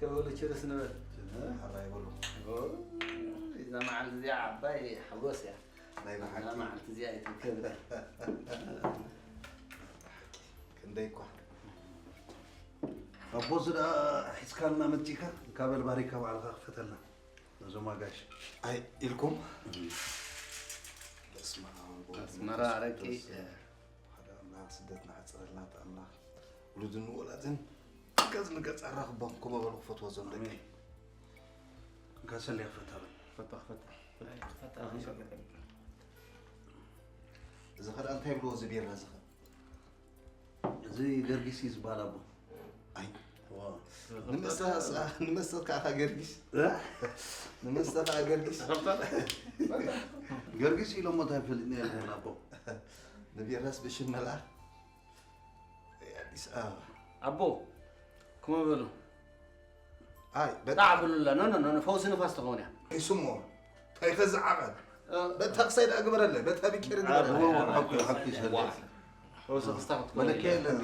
ከበሉ ችርስ ንበል። ሕራይ በሉ። እዛ መዓልቲ እዚኣ ዓባይ ሓጎስ እያ። ናይ ብሓቂ እዛ መዓልቲ እዚኣ ይትንከብ። ክንደይ እኳ ኣቦ ዝዳ ሒዝካልና መፂካ ካበል ባሪካ ባዕልካ ክፈተልና። ነዞም ኣጋሽ ኣይ ኢልኩም በስመ ኣብ ወወልድ ኣስመራ ወመንፈስ ኣረቂ ቅዱስ። ሓደ ኣምላኽ ስደትና ዕፀረልና እቲ ኣምላኽ ውሉድን ወላድን ገፅ ንገፅ ኣራኽቦም ክመበሉ ክፈትዎ ዞም ደቂ እንካ ሰለ ክፈታ በል ፈታ ፈታ እዚ ኸዳ እንታይ ብልዎ እዚ ቢራ እዚ ኸ እዚ ገርጊስ እዩ ዝበሃል ኣቦ ኣይ ንመስተ ንመስተ ከዓ ገርጊስ ንመስተ ከዓ ገርጊስ ገርጊስ ኢሎሞ እንታይ ፈሊጥና የለን ኣቦ ንቢራስ ብሽም መልኣኽ ኣዲስ ኣበባ ኣቦ ክመ በሉ ኣይ ጣዕ ብሉላ ኖ ኖ ኖ ፈውሲ ንፋስ ትኸውን እያ ይስሞ እንታይ ከዚ ዓቐን በታ ክሳይ ደኣ ግበረለ በታ ቢኬር ግበረለ ፈውሲ ክስታ ክትከውን መለኪያ የለን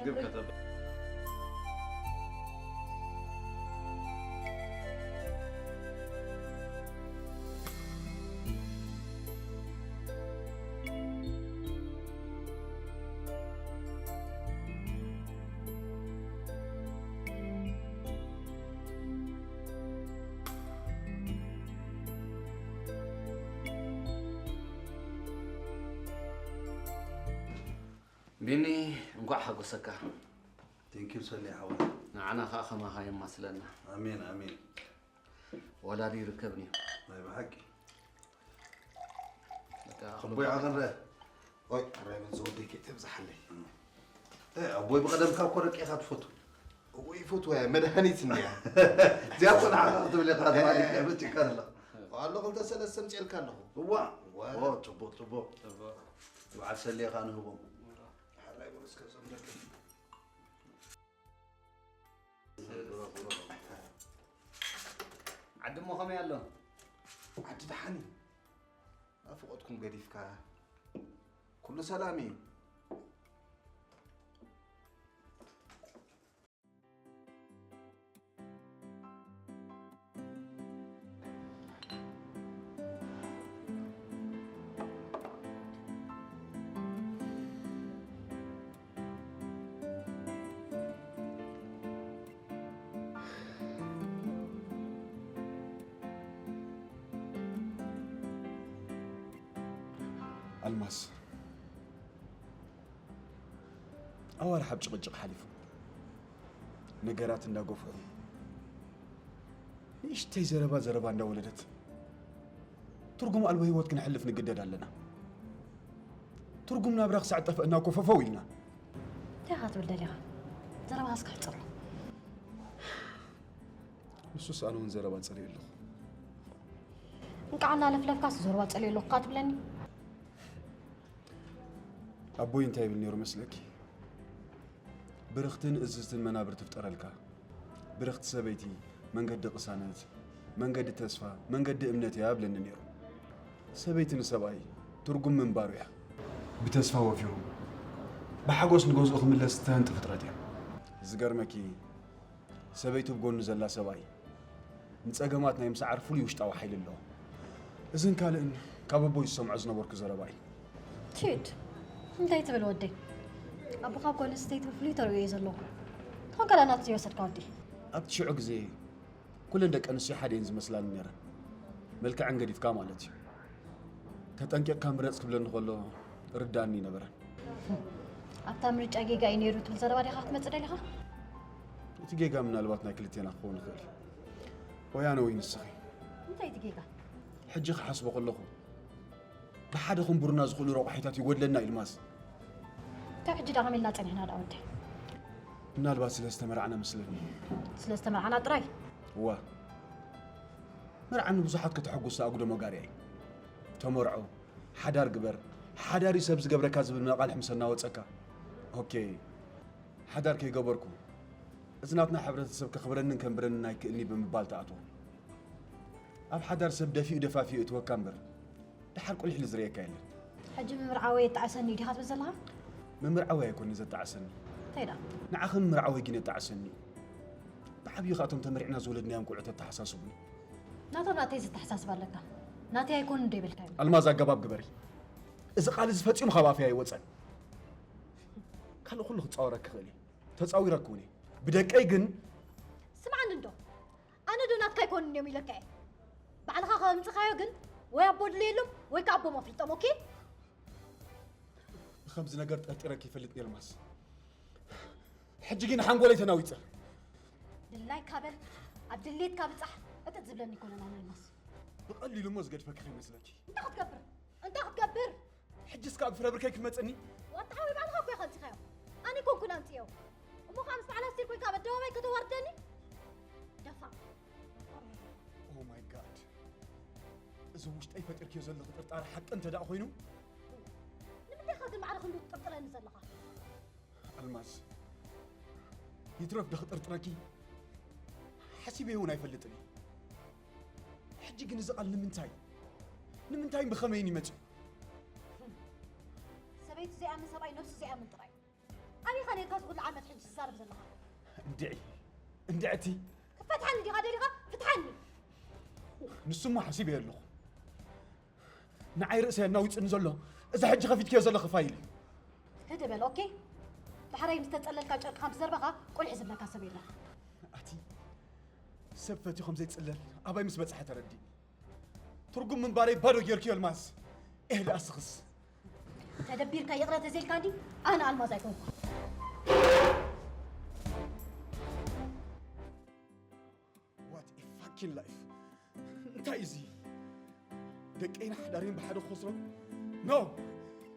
ግብ ከተብ ቢኒ እንኳዕ ሓጎሰካ ቴንኪዩ ሰሌ ሓወይ ንዓና ከዓ ከማኻ የማስለና ኣሜን ኣሜን ወላዲ ይርከብኒ እዩ ናይ ብሓቂ በቃ ኣቦይ ዓቐረ ኦይ ኣራይ በል ዝወደይ ከይተብዝሓለይ ኣቦይ ብቐደምካ እኮ ረቂኻ ትፈቱ እወ ይፈትዋ እያ መድሃኒት እንድያ እዚኣ እኮ ንዓኻ ክትብል ኢኻ ትማሊ መፂካ ኣለኻ ኣሎ ክልተ ሰለስተ ምፅኤልካ ኣለኹ እዋ ኦ ፅቡቅ ፅቡቅ በዓል ሰሌኻ ንህቦም ሓራይ በሉ እስከ ዞም ደቂ ዓዲ እሞ ከመይ ኣሎ ዓዲ ደሓን እዩ ናፍቆትኩም ገዲፍካ ኩሉ ሰላም እዩ ኣልማዝ ኣዋርሕ ኣብ ጭቕጭቕ ሓሊፉ ነገራት እንዳገፍሑ ንእሽተይ ዘረባ ዘረባ እንዳወለደት ትርጉም ኣልቦ ህይወት ክነሕልፍ ንግደድ ኣለና። ትርጉም ናብራ ክሳዕ ጠፍአና እኮ ፈፈው ኢልና። እንታይ ኢኻ ትብል ደሊኻ? ዘረባኻ እስኪ ሕጽሮ። ንሱስ ኣነ እውን ዘረባ ጸሊኡ ኣለኹ። እንቃዕ እናለፍለፍካስ ዘረባ ጸሊኡ ኣለኹ እኳ ትብለኒ? ኣቦይ እንታይ ይብል ነይሩ መስለኪ? ብርኽትን እዝዝትን መናብር ትፍጠረልካ። ብርኽቲ ሰበይቲ መንገዲ ቅሳነት፣ መንገዲ ተስፋ፣ መንገዲ እምነት እያ ይብለኒ ነይሩ። ሰበይቲ ንሰብኣይ ትርጉም ምንባሩ እያ። ብተስፋ ወፊሩ ብሓጎስ ንገዝኡ ክምለስ ትሃንጢ ፍጥረት እያ። ዝገርመኪ ሰበይቱ ብጎኑ ዘላ ሰብኣይ ንጸገማት ናይ ምስዓር ፍሉይ ውሽጣዊ ሓይሊ ኣለዎ። እዝን ካልእን ካብ ኣቦይ ዝሰምዖ ዝነበርኩ ዘረባ እዩ። ኪድ እንታይ ትብል ወደይ? ኣቦኻ ኣብ ጓል ኣንስተይቲ ፍሉይ ተርእዮ እዩ ዘለዎ። ትኾን ካልእ ናቱ ዘይወሰድካ ወዲ። ኣብቲ ሽዑ ግዜ ኩለን ደቂ ኣንስትዮ ሓደ እየን ዝመስላኒ ነይረን። መልክዐን ገዲፍካ ማለት እዩ። ተጠንቂቕካ ምረጽ ክብለኒ ከሎ ርዳእኒ ይነበረ። ኣብታ ምርጫ ጌጋ እዩ ነይሩ ትብል ዘረባ ዲኻ ክትመጽእ ደሊኻ? እቲ ጌጋ ምናልባት ናይ ክልቴና ክኸውን ይኽእል እዩ። ወይ ኣነ ወይ ንስኺ። እንታይ እቲ ጌጋ? ሕጂ ክሓስቦ ከለኹ ብሓደ ክንቡርና ዝኽእሉ ረቑሒታት ይጎድለና እዩ ልማዝ። ካብ ሕጂ ዳ ከመይ ኢልና ጸኒሕና ዳ ወደይ? ምናልባት ስለ ዝተመርዓና መስለኒ። ስለ ዝተመርዓና ጥራይ? እዋ መርዓ ንብዙሓት ከተሐጉስ ኣጉዶ መጋርያ እዩ። ተመርዖ፣ ሓዳር ግበር፣ ሓዳር እዩ ሰብ ዝገብረካ ዝብል መቓልሕ ምስ ኣናወጸካ ኦኬ ሓዳር ከይገበርኩ እዚ ናትና ሕብረተሰብ ከኽብረንን ከንብረንን ኣይክእልኒ ብምባል ትኣትዎ። ኣብ ሓዳር ሰብ ደፊኡ ደፋፊኡ እትወካ እምበር ደሓር ቁሊሕ ኢሉ ዝርእየካ የለን። ሕጂ ምምርዓወይ የጣዕሰኒ ዲኻ ትብል ዘለኻ? ምምርዓወይ ኣይኮነ ዘጣዕሰኒ። እንታይ ደኣ? ንዓኺ ምምርዓወይ ግን የጣዕሰኒ እዩ። ብዓብዩ ከኣቶም ተመሪዕና ዝወለድናዮም ቆልዑ ተተሓሳስቡኒ። ናቶም ናተይ ዝተሓሳስብ ኣለካ። ናተይ ኣይኮኑን ዶ ይበልካዮም? ኣልማዝ ኣገባብ ግበሪ። እዚ ቃል እዚ ፈጺሙ ካብ ኣፈይ ኣይወጸን። ካልእ ኩሉ ክጻወረኪ ክእል እየ። ተጻዊረኪ እውን እየ። ብደቀይ ግን ስምዓኒ እንዶ ኣነ ዶ ናትካ ኣይኮኑን እዮም ኢለካ እየ። ባዕልኻ ከምጽኻዮ ግን ወይ ኣቦ ድለየሎም ወይ ከዓ ኣቦም ኣፍልጦም። ኦኬ? ብከምዚ ነገር ጠርጢረኪ ይፈልጥ የልማስ። ሕጂ ግን ሓንጎለይ ተናዊጸ። ድላይካ በል ኣብ ድሌትካ ብጻሕ። ዕጥጥ ዝብለኒ ኣይኮነን ኣነ ኣልማዝ። ብቐሊሉ እሞ ዝገድፈኪ ከይመስለኪ። እንታይ ክትገብር እንታይ ክትገብር? ሕጂ እስከ ኣብ ፍረ ብርከይ ክትመጽኒ? ዋጣ ሓወይ ባዕልኻ እኮ ኢኻ ኣምጺኻዮ። ኣነ ኣይኮንኩን ኣምጺኦ። እሞ ከዓ ምስ በዓል ኣስቴር ኮይንካ ኣብ ኣደባባይ ከተዋርደኒ? ደፋ Oh my God። እዚ ውሽጠይ ፈጢርክዮ ዘለኺ ጥርጣረ ሓቂ እንተ ደኣ ኮይኑ? ንምንታይ ኢኻ ግን ማዕረ ክንዱ ትጥርጥረኒ ዘለኻ? ኣልማዝ፣ ይትረፍ ዶ ክጥርጥረኪ? ሓሲበዮ እውን ኣይፈልጥን እየ። ሕጂ ግን እዚ ቃል ንምንታይ? ንምንታይን ብኸመይን እዩ መጺኡ? ሰበይቲ ዘይኣምን ሰብኣይ ነብሱ ዘይኣምን ጥራይ። ኣበይ ኢኻ ነርካ እዚ ኩሉ ዓመት ሕጂ ትዛረብ ዘለኻ? እንድዒ፣ እንድዕቲ። ክትፈትሓኒ ዲኻ ደሊኻ? ፍትሓኒ። ንሱማ ሓሲበዮ ኣለኹ። ንዓይ ርእሰይ ኣናዊጽኒ ዘሎ እዚ ሕጂ ከፊትክዮ ዘለኺ ፋይል እዩ። ህድእ በል። ኦኬ? ዳሕራይ ምስ ተጸለልካ ጨርቅኻ ምስ ዘርበኻ ቁልሕ ዝብለካ ሰብ የለን። ኣቲ ሰብ ፈትዩ ከም ዘይጽለል ኣባይ ምስ በጽሐ ተረዲእ። ትርጉም ምንባረይ ባዶ ጌርክዮ ኣልማዝ። ኤህ ደኣ ስኽስ። ተደቢርካ ይቕረ ተዘይልካ እንዲ ኣነ ኣልማዝ ኣይኮንኩ። What a fucking life። እንታይ እዚ? ደቀይን ሓዳረይን ብሓደ ክኸስሮም? No!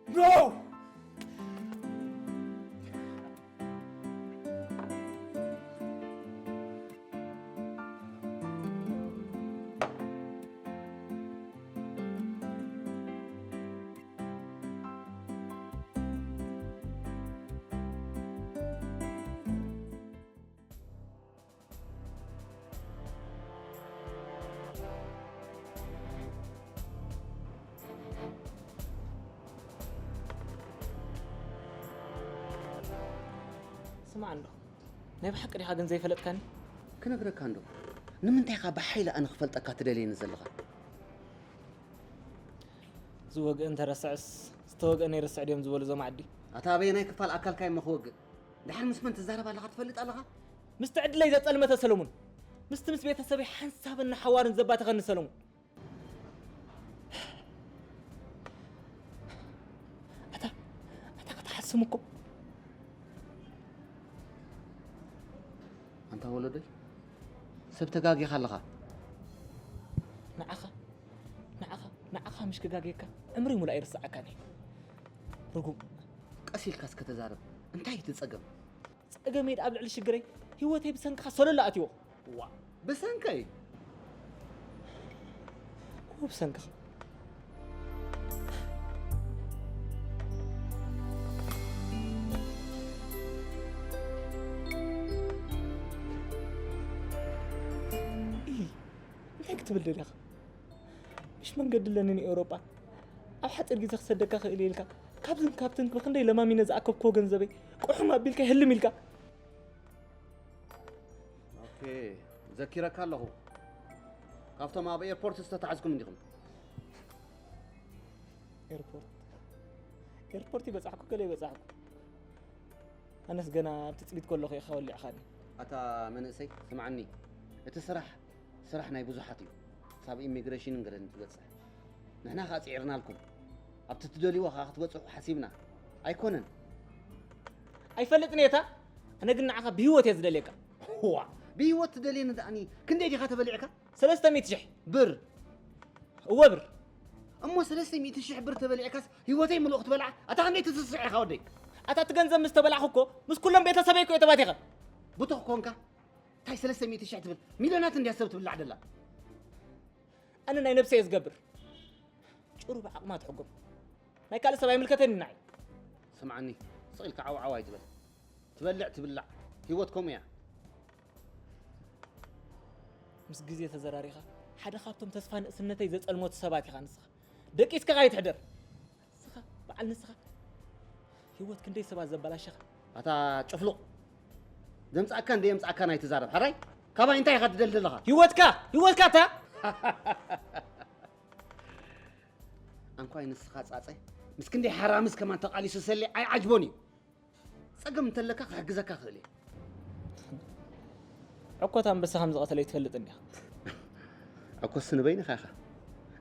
No! ስማዕ እንዶ፣ ናይ ብሓቂ ዲኻ ግን ዘይፈለጥካኒ? ክነግረካ እንዶ፣ ንምንታይ ኢኻ ብሓይሊ ኣነ ክፈልጠካ ትደልየኒ ዘለኻ? ዝወግአ እንተረስዕስ ዝተወግአ ነይርስዕ ድዮም ዝበሉ እዞም ዓዲ? ኣታ ኣበየናይ ክፋል ኣካልካ እሞ ክወግእ? ድሓር ምስ መን ትዛረብ ኣለኻ ትፈልጥ ኣለኻ? ምስቲ ዕድለይ ዘጸልመተ ሰለሙን፣ ምስቲ ምስ ቤተሰበይ ሓንሳብን ንሓዋርን ዘባተኸኒ ሰለሙን። ኣታ ኣታ ክትሓስም እኮ ኣንታ ወለደይ ሰብ ተጋጊኻ ኣለኻ። ንዓኻ ንዓኻ ንዓኻ ምሽ ክጋግየካ ዕምሪ ሙሉእ ኣይርስዓካን እየ። ርጉም። ቀስ ኢልካ እስከ ተዛረብ። እንታይ እዩ እቲ ጸገም? ጸገመይ ደኣ ኣብ ልዕሊ ሽግረይ ህይወተይ ብሰንክኻ ሰሎላ ኣትዎ። ዋ ብሰንከይ እዎ ብሰንክኻ። ኢሂ፣ እንታይ ክትብል ደሊኻ? ምሽ መንገዲ ኣለኒ ንኤውሮጳ ኣብ ሓፂር ግዜ ክሰደካ ክእል እየ ኢልካ ካብዝን ካብትን ብክንደይ ለማሚነ ዝኣከብክዎ ገንዘበይ ቁሑም ኣቢልካ ይህልም ኢልካ። ኦኬ፣ ዘኪረካ ኣለኹ። ካብቶም ኣብ ኤርፖርት ዝተታሕዝኩም እንዲኹም። ኤርፖርት ኤርፖርት ይበጻሕኩ ገለ ይበጻሕኩ። ኣነስ ገና ኣብ ትጽቢት ከለኹ ኢኻ ወሊዕኻኒ። ኣታ መንእሰይ ስምዓኒ፣ እቲ ስራሕ ስራሕ ናይ ብዙሓት እዩ። ክሳብ ኢሚግሬሽንን ገለን ትበጽሕ። ንሕና ከኣ ጽዒርናልኩም። ኣብቲ ትደልይዎ ከኣ ክትበጽሑ ሓሲብና። ኣይኮነን። ኣይፈልጥን እየ እታ። ኣነ ግን ንዓኻ ብህይወት እየ ዝደልየካ። ዋ ብህይወት ትደልየኒ ደኣኒ ክንደይ ዲኻ ተበሊዕካ? ሰለስተ ሚእቲ ሽሕ። ብር። እወ ብር። እሞ ሰለስተ ሚእቲ ሽሕ ብር ተበሊዕካስ ህይወተይ ምሉእ ክትበልዓ ኣታ ክንደይ ትስስዕ ኢኻ ወደይ? ኣታ እቲ ገንዘብ ምስ ተበላዕኹ እኮ ምስ ኩሎም ቤተሰበይ እኮ እየ ተባቲኸ። ብቱኽ ኮንካ እንታይ ሰለስተ ሚእቲ ሽሕ ትብል? ሚልዮናት እንድያ ሰብ ትብላዕ ደላ። ኣነ ናይ ነብሰይ እየ ዝገብር። ጭሩ ብዓቕማ ትሕጎም። ናይ ካልእ ሰብ ኣይምልከተኒ ንዓይ። ስምዓኒ፣ ስቕ ኢልካ ዓው ዓው ኣይትበል። ትበልዕ ትብላዕ። ህይወት ከምኡ እያ። ምስ ግዜ ተዘራሪኻ ሓደ ካብቶም ተስፋ ንእስነተይ ዘጸልመቱ ሰባት ኢኻ ንስኻ። ደቂስካ ከይትሕደር። ንስኻ በዓል ንስኻ ህይወት ክንደይ ሰባት ዘበላሸኻ። ኣታ ጭፍሉቕ ዘምጻእካን ደየምጻእካን ኣይትዛረብ ሓራይ። ካባይ እንታይ ኢኻ ትደሊ ዘለኻ? ህይወትካ ህይወትካ እታ ኣንኳይ ንስኻ ጻጸ ምስ ክንደይ ሓራምስ ከማን ተቓሊሱ ሰሌ ኣይዓጅቦን እዩ። ጸገም እንተለካ ክሕግዘካ ክእል እየ። ዕኮት ኣንበሳ ከም ዝቐተለ ይትፈልጥ እንዲኻ። ዕኮስ ንበይንኻ ኢኻ።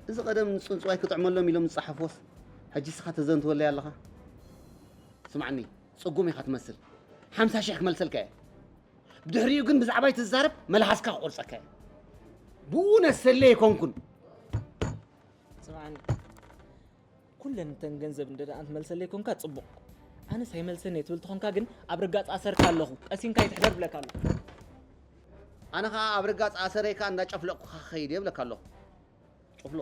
እዚ ቀደም ንጽንጽዋይ ክጥዕመሎም ኢሎም ዝጸሓፍዎስ ሕጂ ስኻ ተዘንትወለይ ኣለኻ። ስምዓኒ፣ ጽጉም ኢኻ ትመስል። ሓምሳ ሽሕ ክመልሰልካ እየ። ብድሕሪኡ ግን ብዛዕባይ ትዛረብ መልሓስካ ክቆርጸካ እየ። ብኡ ነሰለ ኣይኮንኩን። ስምዓኒ፣ ኩለን እተን ገንዘብ እንደ ደኣ ትመልሰለይ ኮንካ ጽቡቕ። ኣነስ ኣይመልሰን እየ ትብል ተኾንካ ግን ኣብ ርጋጽ ኣሰርካ ኣለኹ። ቀሲንካ ይትሕደር ብለካ ኣለኹ። ኣነ ኸዓ ኣብ ርጋጽ ኣሰረይካ እንዳጨፍለቕኩኻ ክኸይድ እየ ብለካ ኣለኹ። ጨፍሎ።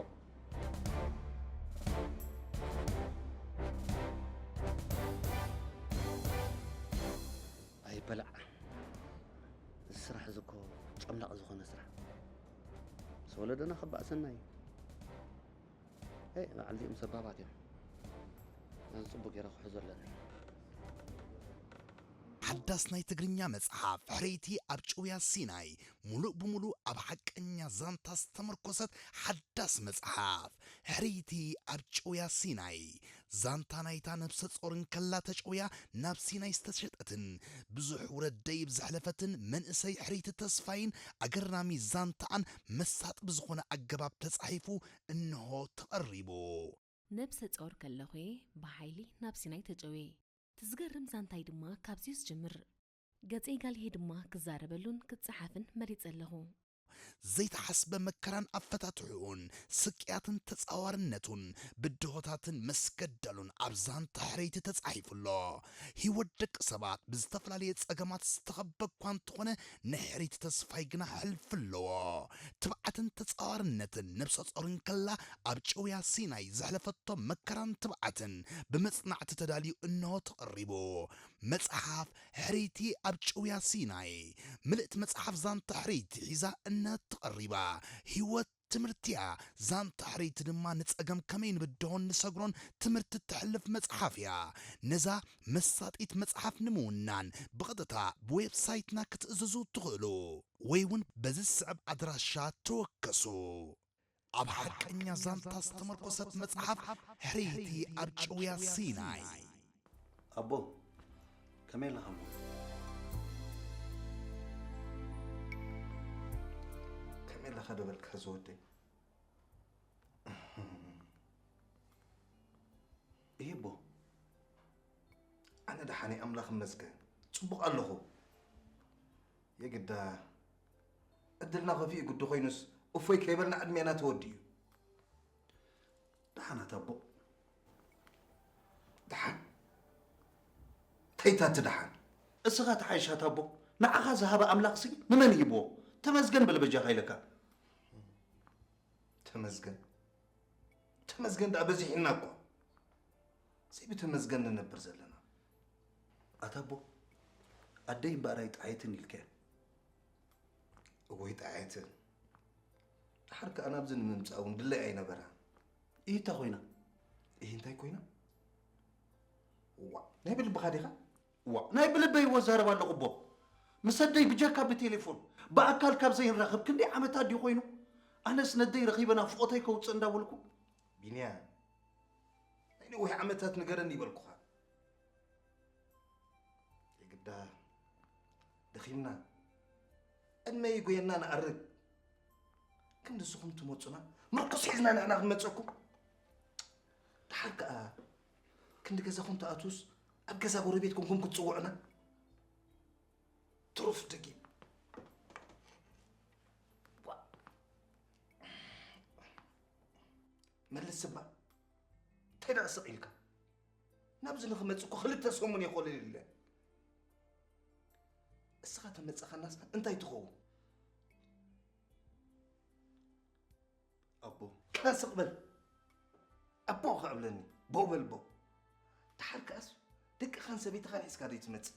ኣይበላዕ። እዚ ስራሕ እዚ እኮ ጨምላቕ ዝኾነ ስራሕ። ምስ ወለደና ክባእሰና እዩ። ኤ፣ በዓል እዚኦም ሰባባት እዮም። ነዚ ጽቡቕ ገይረ ክሕዞ ኣለኒ። ሓዳስ ናይ ትግርኛ መጽሓፍ ሕርይቲ ኣብ ጭውያ ሲናይ፣ ሙሉእ ብሙሉእ ኣብ ሓቀኛ ዛንታ ዝተመርኮሰት ሓዳስ መጽሓፍ። ሕርይቲ ኣብ ጭውያ ሲናይ፣ ዛንታ ናይታ ነብሰ ጾር እንከላ ተጨውያ ናብ ሲናይ ዝተሸጠትን ብዙሕ ውረድ ደይብ ዘሕለፈትን መንእሰይ ሕርይቲ ተስፋይን ኣገራሚ ዛንታኣን መሳጢ ብዝኾነ ኣገባብ ተጻሒፉ እንሆ ተቐሪቡ። ነብሰ ጾር ከለኹ'የ ብሓይሊ ናብ ሲናይ ተጨውየ። እቲ ዝገርም ዛንታይ ድማ ካብዚ'ዩ ዝጅምር። ገጸይ ጋልሄ ድማ ክዛረበሉን ክጸሓፍን መሪጸ ኣለኹ። ዘይተሓስበ መከራን ኣፈታትሕኡን፣ ስቅያትን ተጻዋርነቱን፣ ብድሆታትን መስገደሉን ኣብ ዛንታ ሕርይቲ ተጻሒፉ ኣሎ። ህይወት ደቂ ሰባት ብዝተፈላለየ ጸገማት ዝተኸበ እኳ እንተኾነ፣ ንሕርይቲ ተስፋይ ግና ሕልፊ ኣለዎ። ትብዓትን ተጻዋርነትን ነብሰ ጾር እንከላ ኣብ ጭውያ ሲናይ ዘሕለፈቶ መከራን ትብዓትን ብመጽናዕቲ ተዳልዩ እንሆ ተቐሪቡ። መጽሓፍ ሕርይቲ ኣብ ጭውያ ሲናይ። ምልእቲ መጽሓፍ ዛንታ ሕርይቲ ሒዛ እንሆ ተቐሪባ። ህይወት ትምህርቲ'ያ። ዛንታ ሕርይቲ ድማ ንጸገም ከመይ ንብድሆን ንሰግሮን ትምህርቲ እተሕልፍ መጽሓፍ እያ። ነዛ መሳጢት መጽሓፍ ንምውናን ብቐጥታ ብዌብሳይትና ክትእዝዙ ትኽእሉ ወይ እውን በዚ ዝስዕብ ኣድራሻ ተወከሱ። ኣብ ሓቀኛ ዛንታ ዝተመርኮሰት መጽሓፍ ሕርይቲ ኣብ ጭውያ ሲናይ። ኣቦ፣ ከመይ ኣለኻ እሞ? ከመይ ኣለኻ ዶ በልካ ዝወደይ? እየ ኣቦ፣ ኣነ ደሓን እየ፣ ኣምላኽ ይመስገን፣ ጽቡቕ ኣለኹ። የግዳ ዕድልና ከፊኡ ግዲ ኮይኑስ እፎይ ከይበልና ዕድሜና ተወዲኡ። ደሓን ኣታ ኣቦ። ደሓን? እንታይ እታ እቲ ደሓን? እስኻ ተሓይሽ ኣታ ኣቦ። ንዓኻ ዝሃበ ኣምላኽሲ ንመን ይህብዎ? ተመስገን በል በጃኻ ኢለካ። ተመስገን? ተመስገን ደኣ በዚሕና እኮ። ዘይብተመስገን ንነብር ዘለና። ኣታ ኣቦ፣ ኣደይ እምበኣር ኣይጠዓየትን ኢልካያ። እወ ኣይጠዓየትን። ደሓር ከኣ ናብዚ ንምምጻእ እውን ድለይ ኣይነበራን። እሂ እታ ኮይና። እሂ እንታይ ኮይና? ዋእ፣ ናይ ብልብኻ ዲኻ? ዋእ፣ ናይ ብልበይ እወ እዛረብ ኣለኹ ኣቦ። ምስ ኣደይ ብጀካ ብቴሌፎን፣ ብኣካል ካብ ዘይንራኸብ ክንደይ ዓመታት ድዩ ኮይኑ? ኣነስ ነደይ ረኺበ ናፍቖተይ ከውጽእ እንዳበልኩ። ቢንያም፣ ናይ ነዊሕ ዓመታት ንገረኒ ይበልኩኻ። የግዳ ደኺምና፣ ዕድመ ይጎየና ንኣርግ። ክንዲ ንስኹም ትመጹና፣ ምርኩስ ሒዝና ንሕና ክንመጸኩም። ደሓር ከኣ ክንዲ ገዛኹም ትኣትዉስ፣ ኣብ ገዛ ጎረቤት ኮንኩም ክትጽውዑና። ትሩፍ ደጊም። ዋ። መልስ እባ። እንታይ ደኣ ስቕ ኢልካ? ናብዚ ንኽመጽእ እኮ ክልተ ሰሙን እየ ኮለል ኢለ። እስኻ ተመጸኻናስ እንታይ ትኸውን? ኣቦ። ክላ ስቕ በል። ኣቦ ከእብለኒ። ቦ በል ቦ። ደሓር ከኣስ ደቅኻን ሰበይትኻን ሒዝካ ደይ ትመጽእ?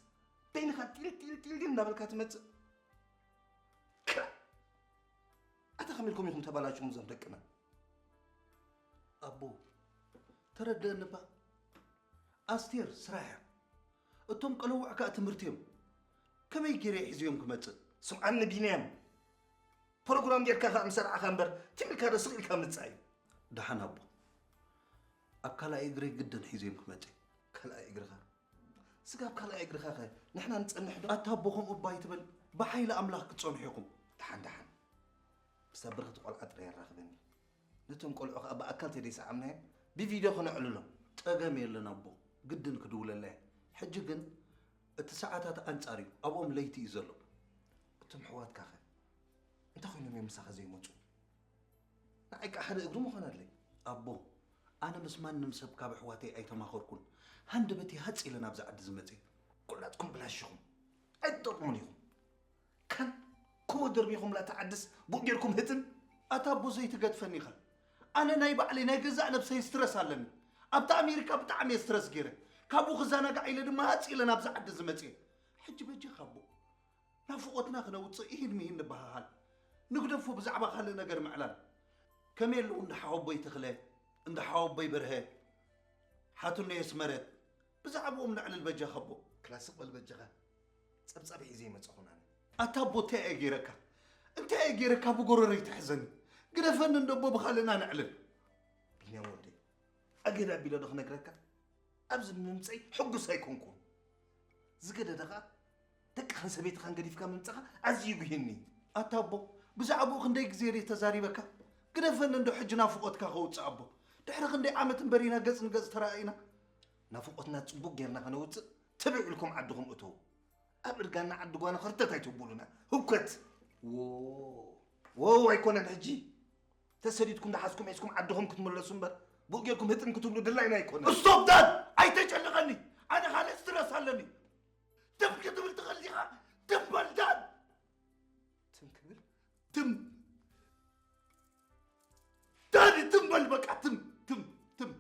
በይንኻ ጢል ጢል ጢል ጢል እናበልካ ትመጽእ? ክላ። ኣታ ከመይ ኢልኩም ኢኹም ተባላሽዎም እዞም ደቅና? ኣቦ፣ ተረድአኒ እባ። ኣስቴር ስራሕ እያ። እቶም ቀለውዕ ከኣ ትምህርቲ እዮም። ከመይ ገይረ እየ ሒዘዮም ክመጽእ? ስምዓኒ ቢንያም፣ ፕሮግራም ጌርካ ከኣ ምስ ኣርዓኻ እምበር፣ ትም ኢልካ ዶ ስቕ ኢልካ ምጻእ እዩ። ደሓን ኣቦ። ኣብ ካልኣይ እግረይ ግድን ሒዘዮም ክመጽእ። ካልኣይ እግርኻ? ስጋብ ካልኣይ እግርኻ ከ ንሕና ንጸንሕ ዶ? ኣታ ኣቦ ከምኡ እባ ኣይትበል። ብሓይሊ ኣምላኽ ክትጸንሑ ኢኹም። ደሓን ደሓን። ምስታ ብርኽቲ ቆልዓ ጥራይ ኣራኽበኒ። ነቶም ቆልዑ ከኣ ብኣካል ተደይሰዓብናዮም ብቪድዮ ከነዕልሎም። ጸገም የለን ኣቦ። ግድን ክድውለላ እየ። ሕጂ ግን እቲ ሰዓታት ኣንጻር እዩ። ኣብኦም ለይቲ እዩ ዘሎ። እቶም ኣሕዋትካ ከ? እንታይ ኮይኖም እዮም ምሳኻ ዘይመጹ? ንዓይ ከኣ ሓደ እግሪ ምኾነለይ። ኣቦ፣ ኣነ ምስ ማንም ሰብ ካብ ኣሕዋተይ ኣይተማኸርኩን። ሃንደበተይ ሃጽ ኢለ ናብዚ ዓዲ ዝመጽእ። ኩላትኩም ብላሽ ኢኹም። ኣይትጠቕሙን ኢኹም። ካን ኮቦ ደርቢኹምላ እታ ዓድስ ቡእ ጌርኩም ህጥን። ኣታ ኣቦ ዘይትገድፈኒ ኢኻ። ኣነ ናይ ባዕለይ ናይ ገዛእ ነብሰይ ስትረስ ኣለኒ። ኣብታ ኣሜሪካ ብጣዕሚ እየ ስትረስ ገይረ። ካብኡ ክዘናጋዕ ኢለ ድማ ሃጽ ኢለ ናብዚ ዓዲ ዝመጽእ። ሕጂ በጃኻ ኣቦ። ናፍቖትና ክነውጽእ ኢሂን ምሂን ንበሃሃል። ንግደፎ ብዛዕባ ካልእ ነገር ምዕላል። ከመይ ኣለዉ እንዳ ሓወቦይ ተኽለ፣ እንዳ ሓወቦይ በርሀ፣ ሓትኖ የስመረት፣ ብዛዕባኦም ነዕልል በጃኻ ኣቦ። ክላስ ስቕ በል በጃኻ። ጸብጻብ ሒዘ ይመጻኹን ኣነ። ኣታ ኣቦ እንታይ እየ ገይረካ? እንታይ እየ ገይረካ ብጎረረይ ትሕዘኒ? ግደፈኒ እንዶ ኣቦ ብኻልእና ነዕልል። ቢንያም ወደይ፣ ኣገዳ ኣቢለ ዶ ክነግረካ? ኣብዚ ምምጸይ ሕጉስ ኣይኮንኩን። ዝገደደ ኸኣ ደቅኻን ሰበይትኻን ገዲፍካ ምምጻኻ ኣዝዩ ይጉሂኒ። ኣታ ኣቦ፣ ብዛዕባኡ ክንደይ ግዜ ድየ ተዛሪበካ? ግደፈኒ እንዶ ሕጂ ናፍቖትካ ከውጽእ ኣቦ። ድሕሪ ክንደይ ዓመት እምበር ኢና ገጽ ንገጽ ተራኣኢና። ናፍቖትና ጽቡቕ ጌርና ከነውጽእ ትብዕ ኢልኩም ዓድኹም እተዉ። ኣብ እርጋና ዓዲ ጓና ኸርተት ኣይተብሉና። ህውከት። ዎ-፣ ዎው ኣይኮነን ሕጂ። ተሰዲድኩም ደሓዝኩም ሒዝኩም ዓድኹም ክትምለሱ እምበር፣ ብኡ ጌርኩም ህጥም ክትብሉ ድላይና ኣይኮነን። ስቶፕ ዳን! ኣይተጨንቐኒ! ኣነ ካልእ ስትረስ ኣለኒ። ትም ክትብል ትኽእል ዲኻ? ትም በል ዳን! ትም ክብል? ትም! ዳኒ ትም በል በቃ፣ ትም፣ ትም፣ ትም።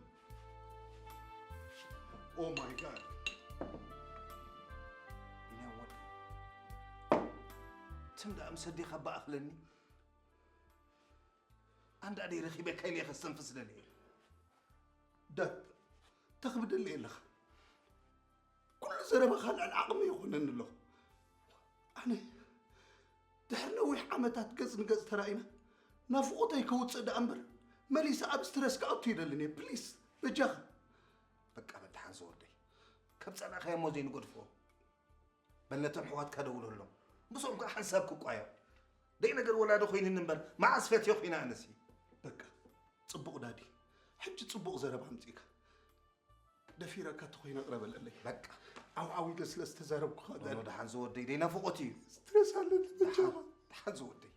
ኦ ማይ ጋድ። ቢንያም ወደይ፣ ትም ደኣ ምስ ኣዴኻ እባ ኣኽለኒ። ኣንዳ ደይ ረኺበካ ኢለ ከስተንፍስ ደልየ። ዳን፣ ተኽብደለይ ኣለኻ። ኩሉ ዘረባኻ ልዕሊ ዓቕሚ ይኾነኒ ኣሎ። ኣነ ድሕሪ ነዊሕ ዓመታት ገጽ ንገጽ ተራኢና፣ ናፍቖተይ ከውጽእ ደኣ እምበር፣ መሊሰ ኣብ ስትረስ ክኣቱ ይደልን እየ። ፕሊስ፣ በጃኻ። በቃ በል ደሓን ዝወደይ። ከም ጸላእካዮ እሞ ዘይንገድፎ። በል ነቶም ኣሕዋትካ ደውለሎም። ምስኦም ከኣ ሓንሳብ ክቋየቕ። ደይ ነገር ወላዲ ኮይንኒ እምበር፣ መዓስ ፈትዮ ኮይነ ኣነሲ። በቃ፣ ጽቡቕ ዳዲ። ሕጂ ጽቡቕ ዘረባ ኣምጺእካ። ደፊረካ ተኾይነ ቅረበለለይ። በቃ። ዓው ዓው ኢለ ስለ ዝተዛረብኩኻ ኖ፣ ኖ፣ ዳዲ። ደሓን ዝወደይ፣ ደይ ናፍቖት እዩ። ስትረስ ኣለኒ፣ ደሓን፣ በጃኻ። ደሓን ዝወደይ።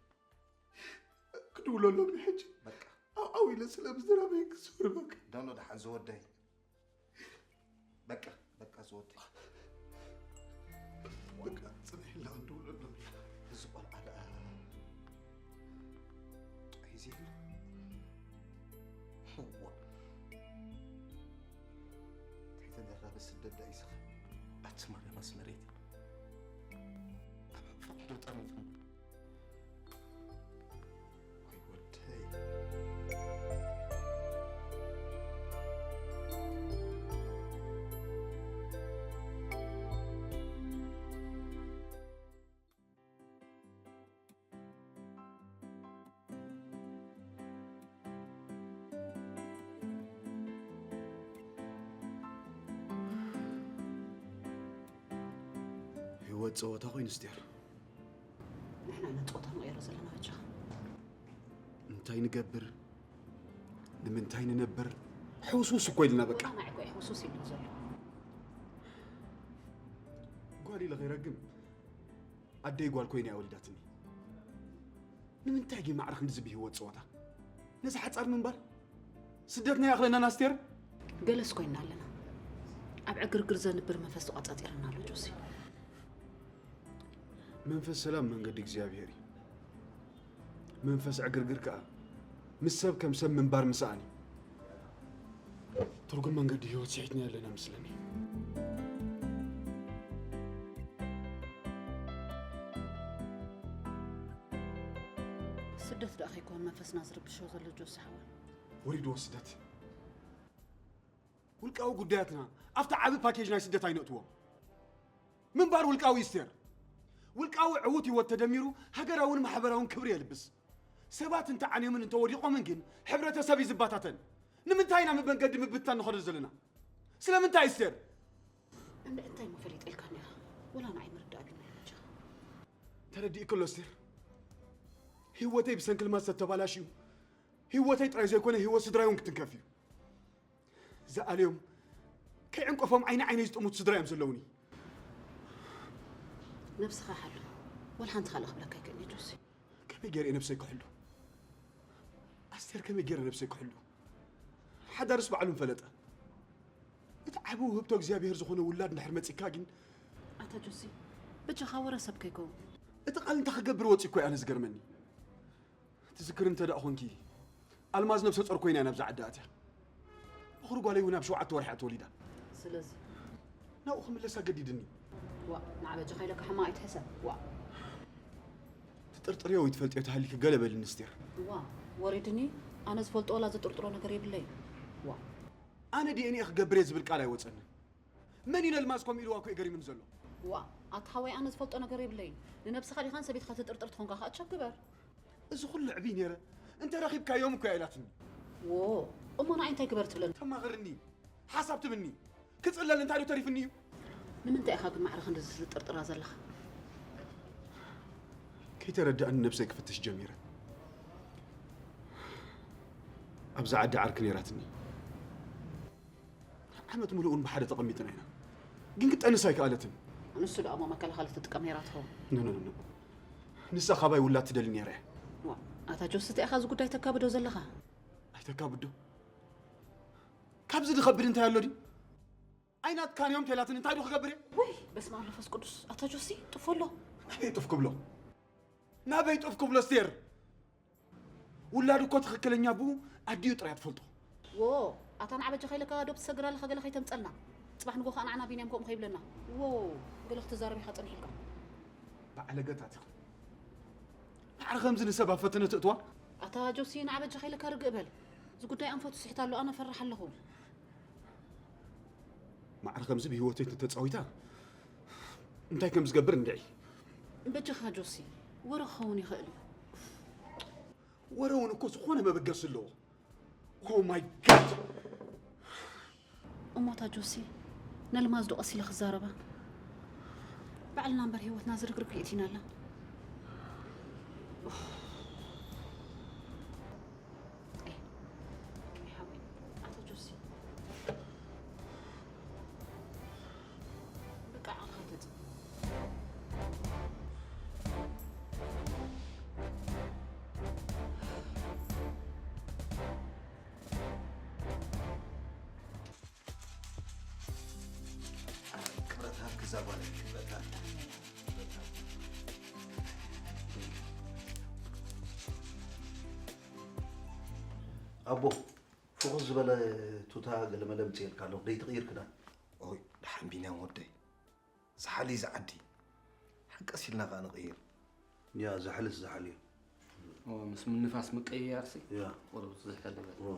ክድውለሎም እዩ ሕጂ። በቃ። ዓው ዓው ኢለ ስለ ምዝራበይ ክስርበካ። ኖ፣ ኖ፣ ደሓን ዝወደይ። በቃ፣ በቃ ዝወደይ። በቃ፣ ጽንሕ ኢልና ክንድውለሎም ኢና። እዚ ቆልዓ ደኣ ጥዑይ ዜና። እዋ። እንታይ ተደራቢ ስደት ደኣ ይስኻ። ኣቲ ማርያም ኣስመረይቲ። ፈቐዶ ጠርንፉ። ወይ ወደይ። ህይወት ጸወታ ኮይኑ ስቴር። ንሕና ኢና ጾታ ንቕይሮ ዘለና በጃኻ። እንታይ ንገብር? ንምንታይ ንነብር? ሕውስውስ እኮ ኢልና በቃ። ዋላ ንዓይ እኮ እዩ ሕውስውስ ኢሉ ዘሎ። ጓል ኢለ ከይረግም ኣደይ ጓል ኮይና እያ ወሊዳትኒ። ንምንታይ ግን ማዕረ ክንድዚ ብህይወት ጸወታ? ነዚ ሓጻር ምንባር? ስደትና ይኣኽለናን ኣስቴር? ገለስ ኮይንና ኣለና። ኣብ ዕግርግር ዘንብር መንፈስ ተቋጻጺርና ኣሎ ጆሲ። መንፈስ ሰላም መንገዲ እግዚኣብሔር እዩ። መንፈስ ዕግርግር ከኣ ምስ ሰብ ከም ሰብ ምንባር ምስኣን እዩ። ትርጉም መንገዲ ህይወት ስሒትና ኣለና መስለኒ። ስደት ደኣ ከይኮን መንፈስና ዝርብሾ ዘሎ ጆሲ ሓወይ። ወሪድዎ ስደት። ውልቃዊ ጉዳያትና ኣብቲ ዓቢ ፓኬጅ ናይ ስደት ኣይነእትዎ። ምንባር ውልቃዊ እዩ ስቴር። ውልቃዊ ዕዉት ህይወት ተደሚሩ ሃገራውን ማሕበራውን ክብሪ የልብስ። ሰባት እንተዓንዮምን እንተወዲቖምን ግን ሕብረተሰብ እዩ ዝባታተን። ንምንታይ ኢና መመንገዲ ምብትታን ንኸዶ ዘለና? ስለምንታይ ኣስቴር? እንደ እንታይ መፈሊጥ ኢልካ ነይራ? ወላ ንዓይ ምርዳእ ግን ናይ መጃኻ። ተረዲእክሎ ኣስቴር? ህይወተይ ብሰንኪ ልማት ዝተተባላሽዩ ህይወተይ ጥራይ ዘይኮነ ህይወት ስድራይ እውን ክትንከፍ እዩ። ዝኣልዮም ከይዕንቀፎም ዓይኒ ዓይነይ ዝጥምቱ ስድራ እዮም ዘለውኒ። ነብስኻ ሓሉ። ወላ ሓንቲ ካልእ ክብለካ ኣይክእልን እየ ጆሲ። ከመይ ገይረ ነብሰይ ክሕሉ? ኣስቴር ከመይ ገይረ ነብሰይ ክሕሉ? ሓዳርስ ባዕሉ ምፈለጠ። እቲ ዓቢ ውህብቶ እግዚኣብሔር ዝኾነ ውላድ እንድሕር መጺካ ግን ኣታ ጆሲ በጃኻ ወረ ሰብ ከይከውን። እቲ ቃል እንታይ ክገብር ወጺእኮ ኣነ ዝገርመኒ። ትዝክር እንተ ደኣ ኾንኪ ኣልማዝ ነብሰ ጾር ኮይና እያ ናብዛ ዓዲ ኣትያ። በኹሪ ጓለይ እውን ኣብ ሸውዓተ ወርሒ እያ ተወሊዳ። ስለዚ ናብኡ ክምለስ ኣገዲድኒ። ዋ ንዓበጃኻ ኢለካ ሕማቕ ኣይትሕሰብ። ዋ ትጥርጥርዮ ወይ ትፈልጥዮ ተሃሊኪ ገለ በልኒ ኣስቴር። ዋ ወሪድኒ። ኣነ ዝፈልጦ ወላ ዝጥርጥሮ ነገር የብለይ። ዋ ኣነ ዲኤንኤ ክገብር እየ ዝብል ቃል ኣይወጸንን። መን እዩ ነልማዝ ከምኡ ኢልዋ እኮ እዩ ገሪሙኒ ዘሎ። ዋ ኣታ ሓወይ ኣነ ዝፈልጦ ነገር የብለይ። ንነብስኻ ዲኻ ንሰበይትኻ ትጥርጥር ትኾንካ ከዓ ቸክ ግበር። እዚ ኩሉ ዕብይ ነይረ እንተ ረኺብካዮም እኮ እያ ኢላትኒ። ዎ እሞ ንዓይ እንታይ ግበር ትብለኒ? ተማኽርኒ፣ ሓሳብ ትብኒ። ክጽለል እንታይ ዶ ተሪፍኒ እዩ? ንምንታይ ኢኻ ግን ማዕረ ክንድዚ ትጥርጥራ ዘለኻ? ከይተረድኣኒ ነብሰይ ክፍትሽ ጀሚረ። ኣብዛ ዓዲ ዓርኪ ነይራትኒ። ዓመት ሙሉእ እውን ብሓደ ተቐሚጥና ኢና። ግን ክጠንስ ኣይከኣለትን። ንሱ ደኣ እሞ መከላኸሊ ትጥቀም ነይራ ትኸውን። ኖ ኖ ኖ። ንሳ ካባይ ውላድ ትደሊ ነይራ እያ። ዋ ኣታ ጆሲ እንታይ ኢኻ እዚ ጉዳይ ተካብዶ ዘለኻ? ኣይተካብዶ። ካብዚ ዝኸብድ እንታይ ኣሎ ድዩ? ኣይናትካን እዮም ተላትን እንታይ ዶ ክገብር እየ? ወይ በስመ ኣብ መንፈስ ቅዱስ ኣታ ጆሲ ጥፎ ኣሎ። ናበይ ጡፍ ክብሎ? ናበይ ጡፍ ክብሎ ኣስቴር? ውላዱ እኮ ትኽክለኛ ብኡ ኣዲኡ ጥራይ ትፈልጦ። ዎ ኣታ ንዓበጃኻ ኢለካ ዶ ትሰግር ኣለኻ ገለ ከይተምፀልና። ፅባሕ ንጎ ከዓ ንዓና ቢንያም ከምኡ ከይብለና። ዎ ገለ ክትዛረብ ኢኻ ፀኒሕልካ። ባዕለገታት ኢኹም። ማዕረ ከምዚ ንሰብ ኣብ ፈተነ ትእትዋ? ኣታ ጆሲ ንዓበጃኻ ኢለካ ርግእ በል። እዚ ጉዳይ ኣንፈቱ ስሒት ኣሎ ኣነ ፈራሕ ኣለኹ። ማዕረ ከምዚ ብህይወተይ ተተፃዊታ እንታይ ከም ዝገብር እንድዒ። በጃኻ ጆሲ ወረ ክኸውን ይኽእል እዩ። ወረ እውን እኮ ዝኾነ መበገሲ ኣለዎ። Oh my God! እሞታ ጆሲ ነልማዝ ዶ ቀስ ኢለ ክዛረባ? ባዕልና እምበር ህይወትና ዝርግርግ የእቲናላ። ኣቶ ጆሲ በቃ ዓቕኻ ተጽ ክብረት ሃብ ክዛ ጓለይ ክብረት ሃብ። ኣቦ ፍኹስ ዝበለ ቱታ ገለመለ ምፅኤልካ ኣለኹ ደይትቕይር ክዳን። ኦይ ደሓን ቢንያም ወደይ። ዝሓሊ ዝዓዲ ሓቀስ ኢልና ከዓ ንቕይር። ያ ዝሓልስ ዝሓል እዩ። ምስ ምንፋስ ምቅይያር ሲ ያ ቁሩብ ዝሕል ይበል። ዎ።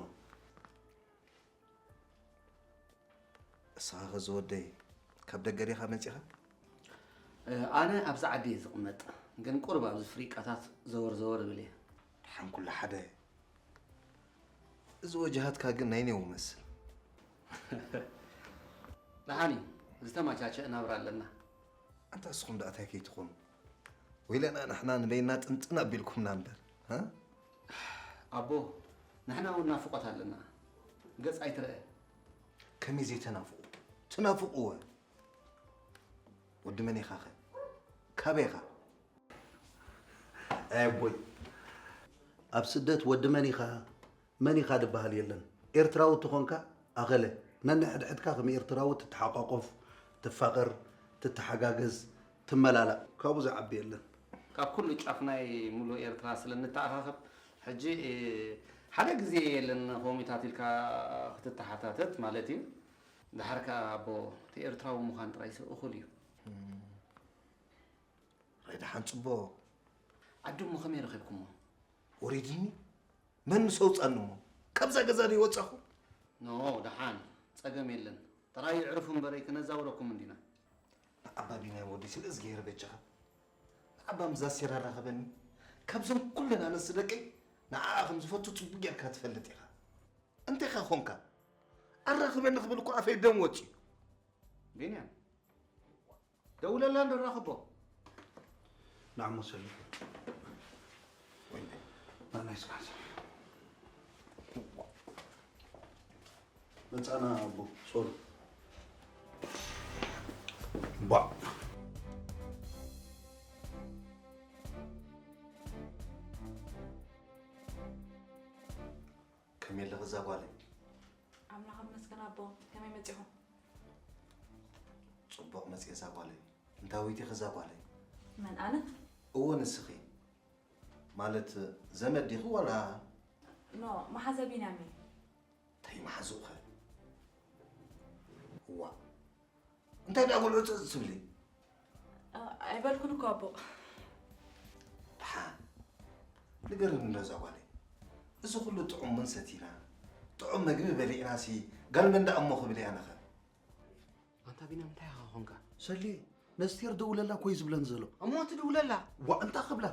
እስኻ ኸዚ ወደይ ካብ ደገ ዲኻ መፂኻ? ኣነ ኣብዚ ዓዲ እየ ዝቕመጥ፣ ግን ቁሩብ ኣብዚ ፍሪቃታት ዘወር ዘወር እብል እየ። ደሓን ኩሉ ሓደ። እዚ ወጅሃትካ ግን ናይ ኔው መስል። ደሓን እዩ፣ ዝተመቻቸ ናብራ ኣለና። ኣንታ እስኹም ደኣ እንታይ ከይትኾኑ? ወይለና ንሕና ንበይና ጥንጥን ኣቢልኩምና እምበር። ሃ? ኣቦ፣ ንሕና እውን ናፍቖት ኣለና። ገጽ ኣይትረአ። ከመይ ዘይተናፍቑ? ትናፍቑወ። ወዲ መን ኢኻ ኸ? ካበይ ኢኻ? ኣይ ኣቦይ፣ ኣብ ስደት ወዲ መን ኢኻ መን ኢኻ ድበሃል የለን። ኤርትራዊ ተኾንካ ኣኸለ ነንሕድሕድካ ከም ኤርትራዊ ትተሓቋቆፍ፣ ትፋቐር፣ ትተሓጋገዝ፣ ትመላላእ። ካብኡ ዝዓቢ የለን። ካብ ኩሉ ጫፍ ናይ ሙሉእ ኤርትራ ስለ ንተኣኻኸብ፣ ሕጂ ሓደ ግዜ የለን ኮሚታት ኢልካ ክትተሓታተት ማለት እዩ። ደሓር ከኣ ኣቦ እቲ ኤርትራዊ ምዃን ጥራይሲ እኹል እዩ። ራይ ደሓን ጽቡቕ። ዓዲ እሞ ከመይ ረኺብኩሞ? ወሪድኒ? መን ምስ ኣውጻኒ እሞ? ካብዛ ገዛ ደይወጻኹ? ኖ ደሓን ጸገም የለን። ጥራይ ይዕርፉ እምበረይ ክነዛውረኩም እንዲና። ንዓባ ቢንያም ወዲ ስለ እዝግሄር በጃኻ ንዓባ ምዛ ሴራ ራኸበኒ። ካብዞም ኩለን ኣነስ ደቀይ ንዓኣ ከም ዝፈቱ ጽቡቕ ጌርካ ትፈልጥ ኢኻ። እንቴኻ ኾንካ? ኣራኽበኒ ክብል እኮ ኣፈይ ደም ወጺኡ። ቢንያም፣ ደውለላ እንዶ ራኽቦ። ንዓሞ ሰሊም። ወይኔ። ናናይ ስራሕ ሰብ። መጻና ኣቦ፣ ሶሪ። ባዕ። ከመይ ኣለኺ እዛ ጓለይ? ኣምላኽ ይመስገን ኣቦ፣ ከመይ መጺኹም? ጽቡቕ መጽየ እዛ ጓለይ። እንታይ ወይቲኺ እዛ ጓለይ? መን ኣነ? እወ ንስኺ። ማለት ዘመድ ዲኺ ዋላ? ኖ፣ መሓዛ ቢንያም እየ። እንታይ መሓዝኡ ኸ? እዋ። እንታይ ደኣ ጉልዑ ጽጽ ትብሊ? ኣ-፣ ኣይበልኩን እኮ ኣቦ። ደሓን። ንገርኒ እንዶ እዛ ጓለይ። እዚ ኩሉ ጥዑም ቡን ሰቲና፣ ጥዑም መግቢ በሊዕናሲ፣ ጋል መን ደኣ እሞ ክብል እየ ኣነኸ? ኣንታ ቢንያም እንታይ ኢኻ ኾንካ? ሰሌ፣ ነስቴር ደውለላ እኮ እዩ ዝብለኒ ዘሎ። እሞ ትድውለላ? ዋእ፣ እንታይ ክብላ?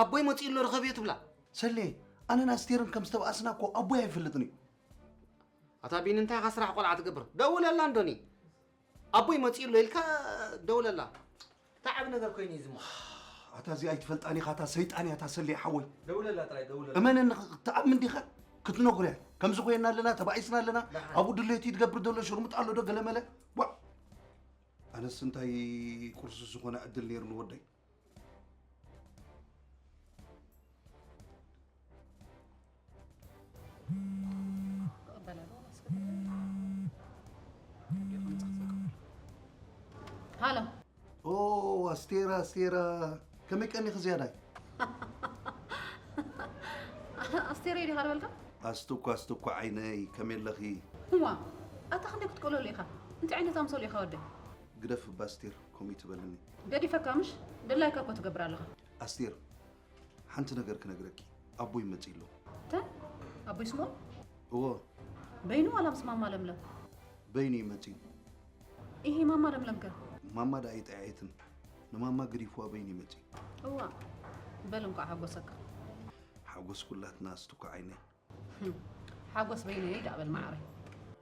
ኣቦይ መጺኡ ኣሎ ርኸብዮ ትብላ? ሰሌ፣ ኣነን ኣስቴርን ከም ዝተባኣስና እኮ ኣቦይ ኣይፈልጥን እዩ። ኣታ ቢኒ እንታይ ኢኻ ስራሕ ቆልዓ ትገብር? ደውለላ እንዶኒ። ኣቦይ መጺኡ ኣሎ ኢልካ ደውለላ። እንታይ ዓቢ ነገር ኮይኑ እዩ ዝሞ? ኣታ እዚኣ ኣይትፈልጣን ኢኻ፣ ኣታ ሰይጣን እያ እታ ሰሌ ሓወይ። ደውለላ ጥራይ ደውለላ። እመነኒ፣ ክትኣምን ዲኻ? ክትነግሮ እያ። ከምዚ ኮይና ኣለና፣ ተባኢስና ኣለና። ደሓን። ኣብኡ ድሌቱ እዩ ትገብር ዘሎ፣ ሽርሙጥ ኣሎ ዶ ገለመለ? ዋእ! ኣነስ እንታይ ቁርሲ ዝኾነ ዕድል ነይሩ ንወደይ። ሃሎ። ኦ፣ ኣስቴራ፣ ኣስቴራ፣ ከመይ ቀኒኺ ዝያዳይ? ኣስቴር ዲኻ ዝበልካ? ኣስትኳ፣ ኣስትኳ ዓይነይ፣ ከመይ ኣለኺ? እዋ፣ ኣታ ክንደይ ክትቀለሉ ኢኻ? እንታይ ዓይነት ኣምሰሉ ኢኻ ወደይ? ግደፍ እባ ኣስቴር፣ ከምኡ ትበልኒ። ገዲፈካ ምሽ? ድላይካ እኮ ትገብር ኣለኻ። ኣስቴር፣ ሓንቲ ነገር ክነግረኪ፣ ኣቦይ መጺኡ ኣሎ። እንታይ? ኣቦይ ስምኦን? እዎ። በይኑ ዋላ ምስ ማማ ለምለም? በይኑ እዩ መጺኡ። ኢሂ፣ ማማ ለምለም ከ? ማማ ደኣ ኣይጠዓየትን። ንማማ ገዲፍዋ በይኑ እዩ መጺኡ። እዋ፣ በል እንኳዕ ሓጎሰካ። ሓጎስ ኩላትና ኣስትኳ ዓይነይ። ህም፣ ሓጎስ በይነይ ደኣ በል መዓረይ።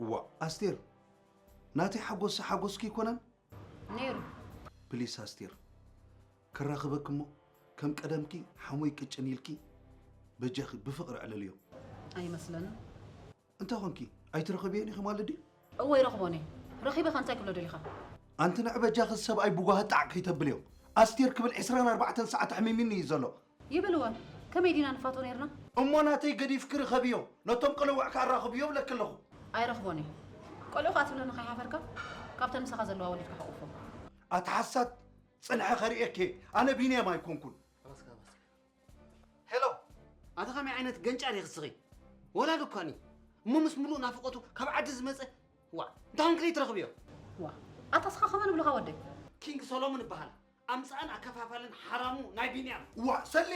እዋ፣ ኣስቴር፣ ናተይ ሓጎስ ሓጎስኪ ኣይኮነን? ነይሩ። ፕሊስ ኣስቴር፣ ከራኽበኪ እሞ ከም ቀደምኪ ሓሞይ ቅጭን ኢልኪ በጃኺ ብፍቕሪ ኣዕልልዮ። ኣይመስለንን። እንታይ ኾንኪ? ኣይትረኽብዮን ኢኺ ማለት ድዩ? እወ ይረኽቦን እየ። ረኺበ ኸ እንታይ ክብሎ ደሊኻ? ኣንቲ ንዕ በጃኺ ሰብኣይ ብጓሂ ጣዕ ከይተብልዮ። ኣስቴር ክብል ዕስራን ኣርባዕተን ሰዓት ኣሕሚሚኒ እዩ ዘሎ። ይበልወ፣ ከመይ ዲና ንፋቶ ነይርና? እሞ ናተይ ገዲፍኪ ርኸብዮ፣ ነቶም ቅልውዕኪ ኣራኽብዮ እብለኪ ኣለኹ። ኣይረኽቦን እየ። ቆልዑ ከኣ ትብለኒ ከይሓፈርካ፣ ካብተን ምሳኻ ዘለዋ ወሊድካ ሓቑፎ። ኣታ ሓሳድ፣ ጽንሐ ከርእየኪ፣ ኣነ ቢንያም ኣይኮንኩን። ኣባስካ፣ ኣባስካ። ሄሎ፣ ኣታ ከመይ ዓይነት ገንጫር ኢኺ እስኺ? ወላዲ እኳ እኒ፣ እሞ ምስ ምሉእ ናፍቖቱ ካብ ዓዲ ዝመጸ፣ ዋእ፣ እንታይ ኾንኪ ትረኽብዮ? ዋእ፣ ኣታ እስኻ ከመን ብሉኻ ወደይ? ኪንግ ሰሎሞን እበሃል። ኣምጻእን ኣከፋፋልን ሓራሙ ናይ ቢንያም። ዋእ፣ ሰሌ!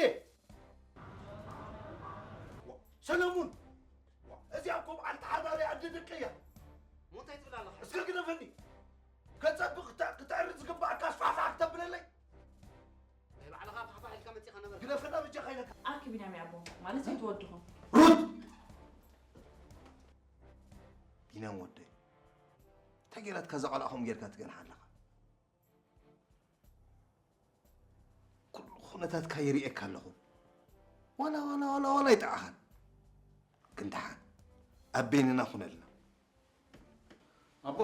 ዋእ፣ ሰለሙን! ዋእ፣ እዚኣ እኮ በዓልቲ ሓዳረይ ኣደ ደቀይ እያ። እሞ እንታይ ትብል ኣለኻ? እስከ ግደፈኒ። ከጸብቕ ክተ-፣ ክተዕርድ ዝግባኣካ ስፋሕፋሕ ክተብለለይ? ናይ ባዕልኻ ፋሕፋሕ ኢልካ መጺኻ ነበርካ። ግደፈና በጃኻ ኢለካ። ኣርኪ ቢንያም እየ ኣቦ፣ ማለት ዘይትወድኹም። ሩት! ቢንያም ወደይ፣ እንታይ ገይራትካ እዛ ቆልዓ ከምኡ ጌርካ ትገንሓ ኣለኻ? ኩሉ ኩነታትካ ይርእየካ ኣለኹ። ዋላ፣ ዋላ፣ ዋላ፣ ዋላ ኣይጠዓኻን። ግን ደሓን፣ ኣብ በይንና ኩነልና። ኣቦ፣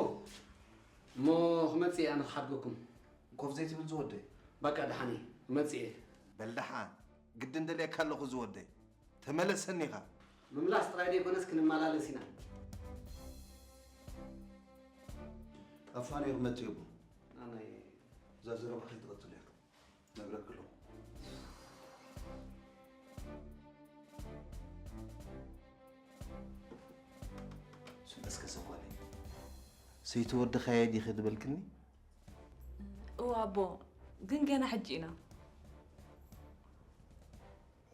እሞ ክመጽእ እየ ኣነ ክሓድገኩም። ኮፍ ዘይትብል ዝወደይ? በቃ ደሓን እየ፣ ክመጽእ እየ። በል ደሓን፣ ግድን ደልየካ ኣለኹ ዝወደይ። ተመለሰኒ ኢኻ። ምምላስ ጥራይ ዘይኮነስ ክንመላለስ ኢና። ኣፋኒ ክመጽእ እየ ኣቦ። ናናይ እዛ ዘረባ ከይትቐጽል እያ። ነግረኪ ኣለኹ። ስም እስከ ሰኳለይ። ሰይቲ ወድኻየ ዲኺ ዝበልክኒ? እወ ኣቦ፣ ግን ገና ሕጂ ኢና።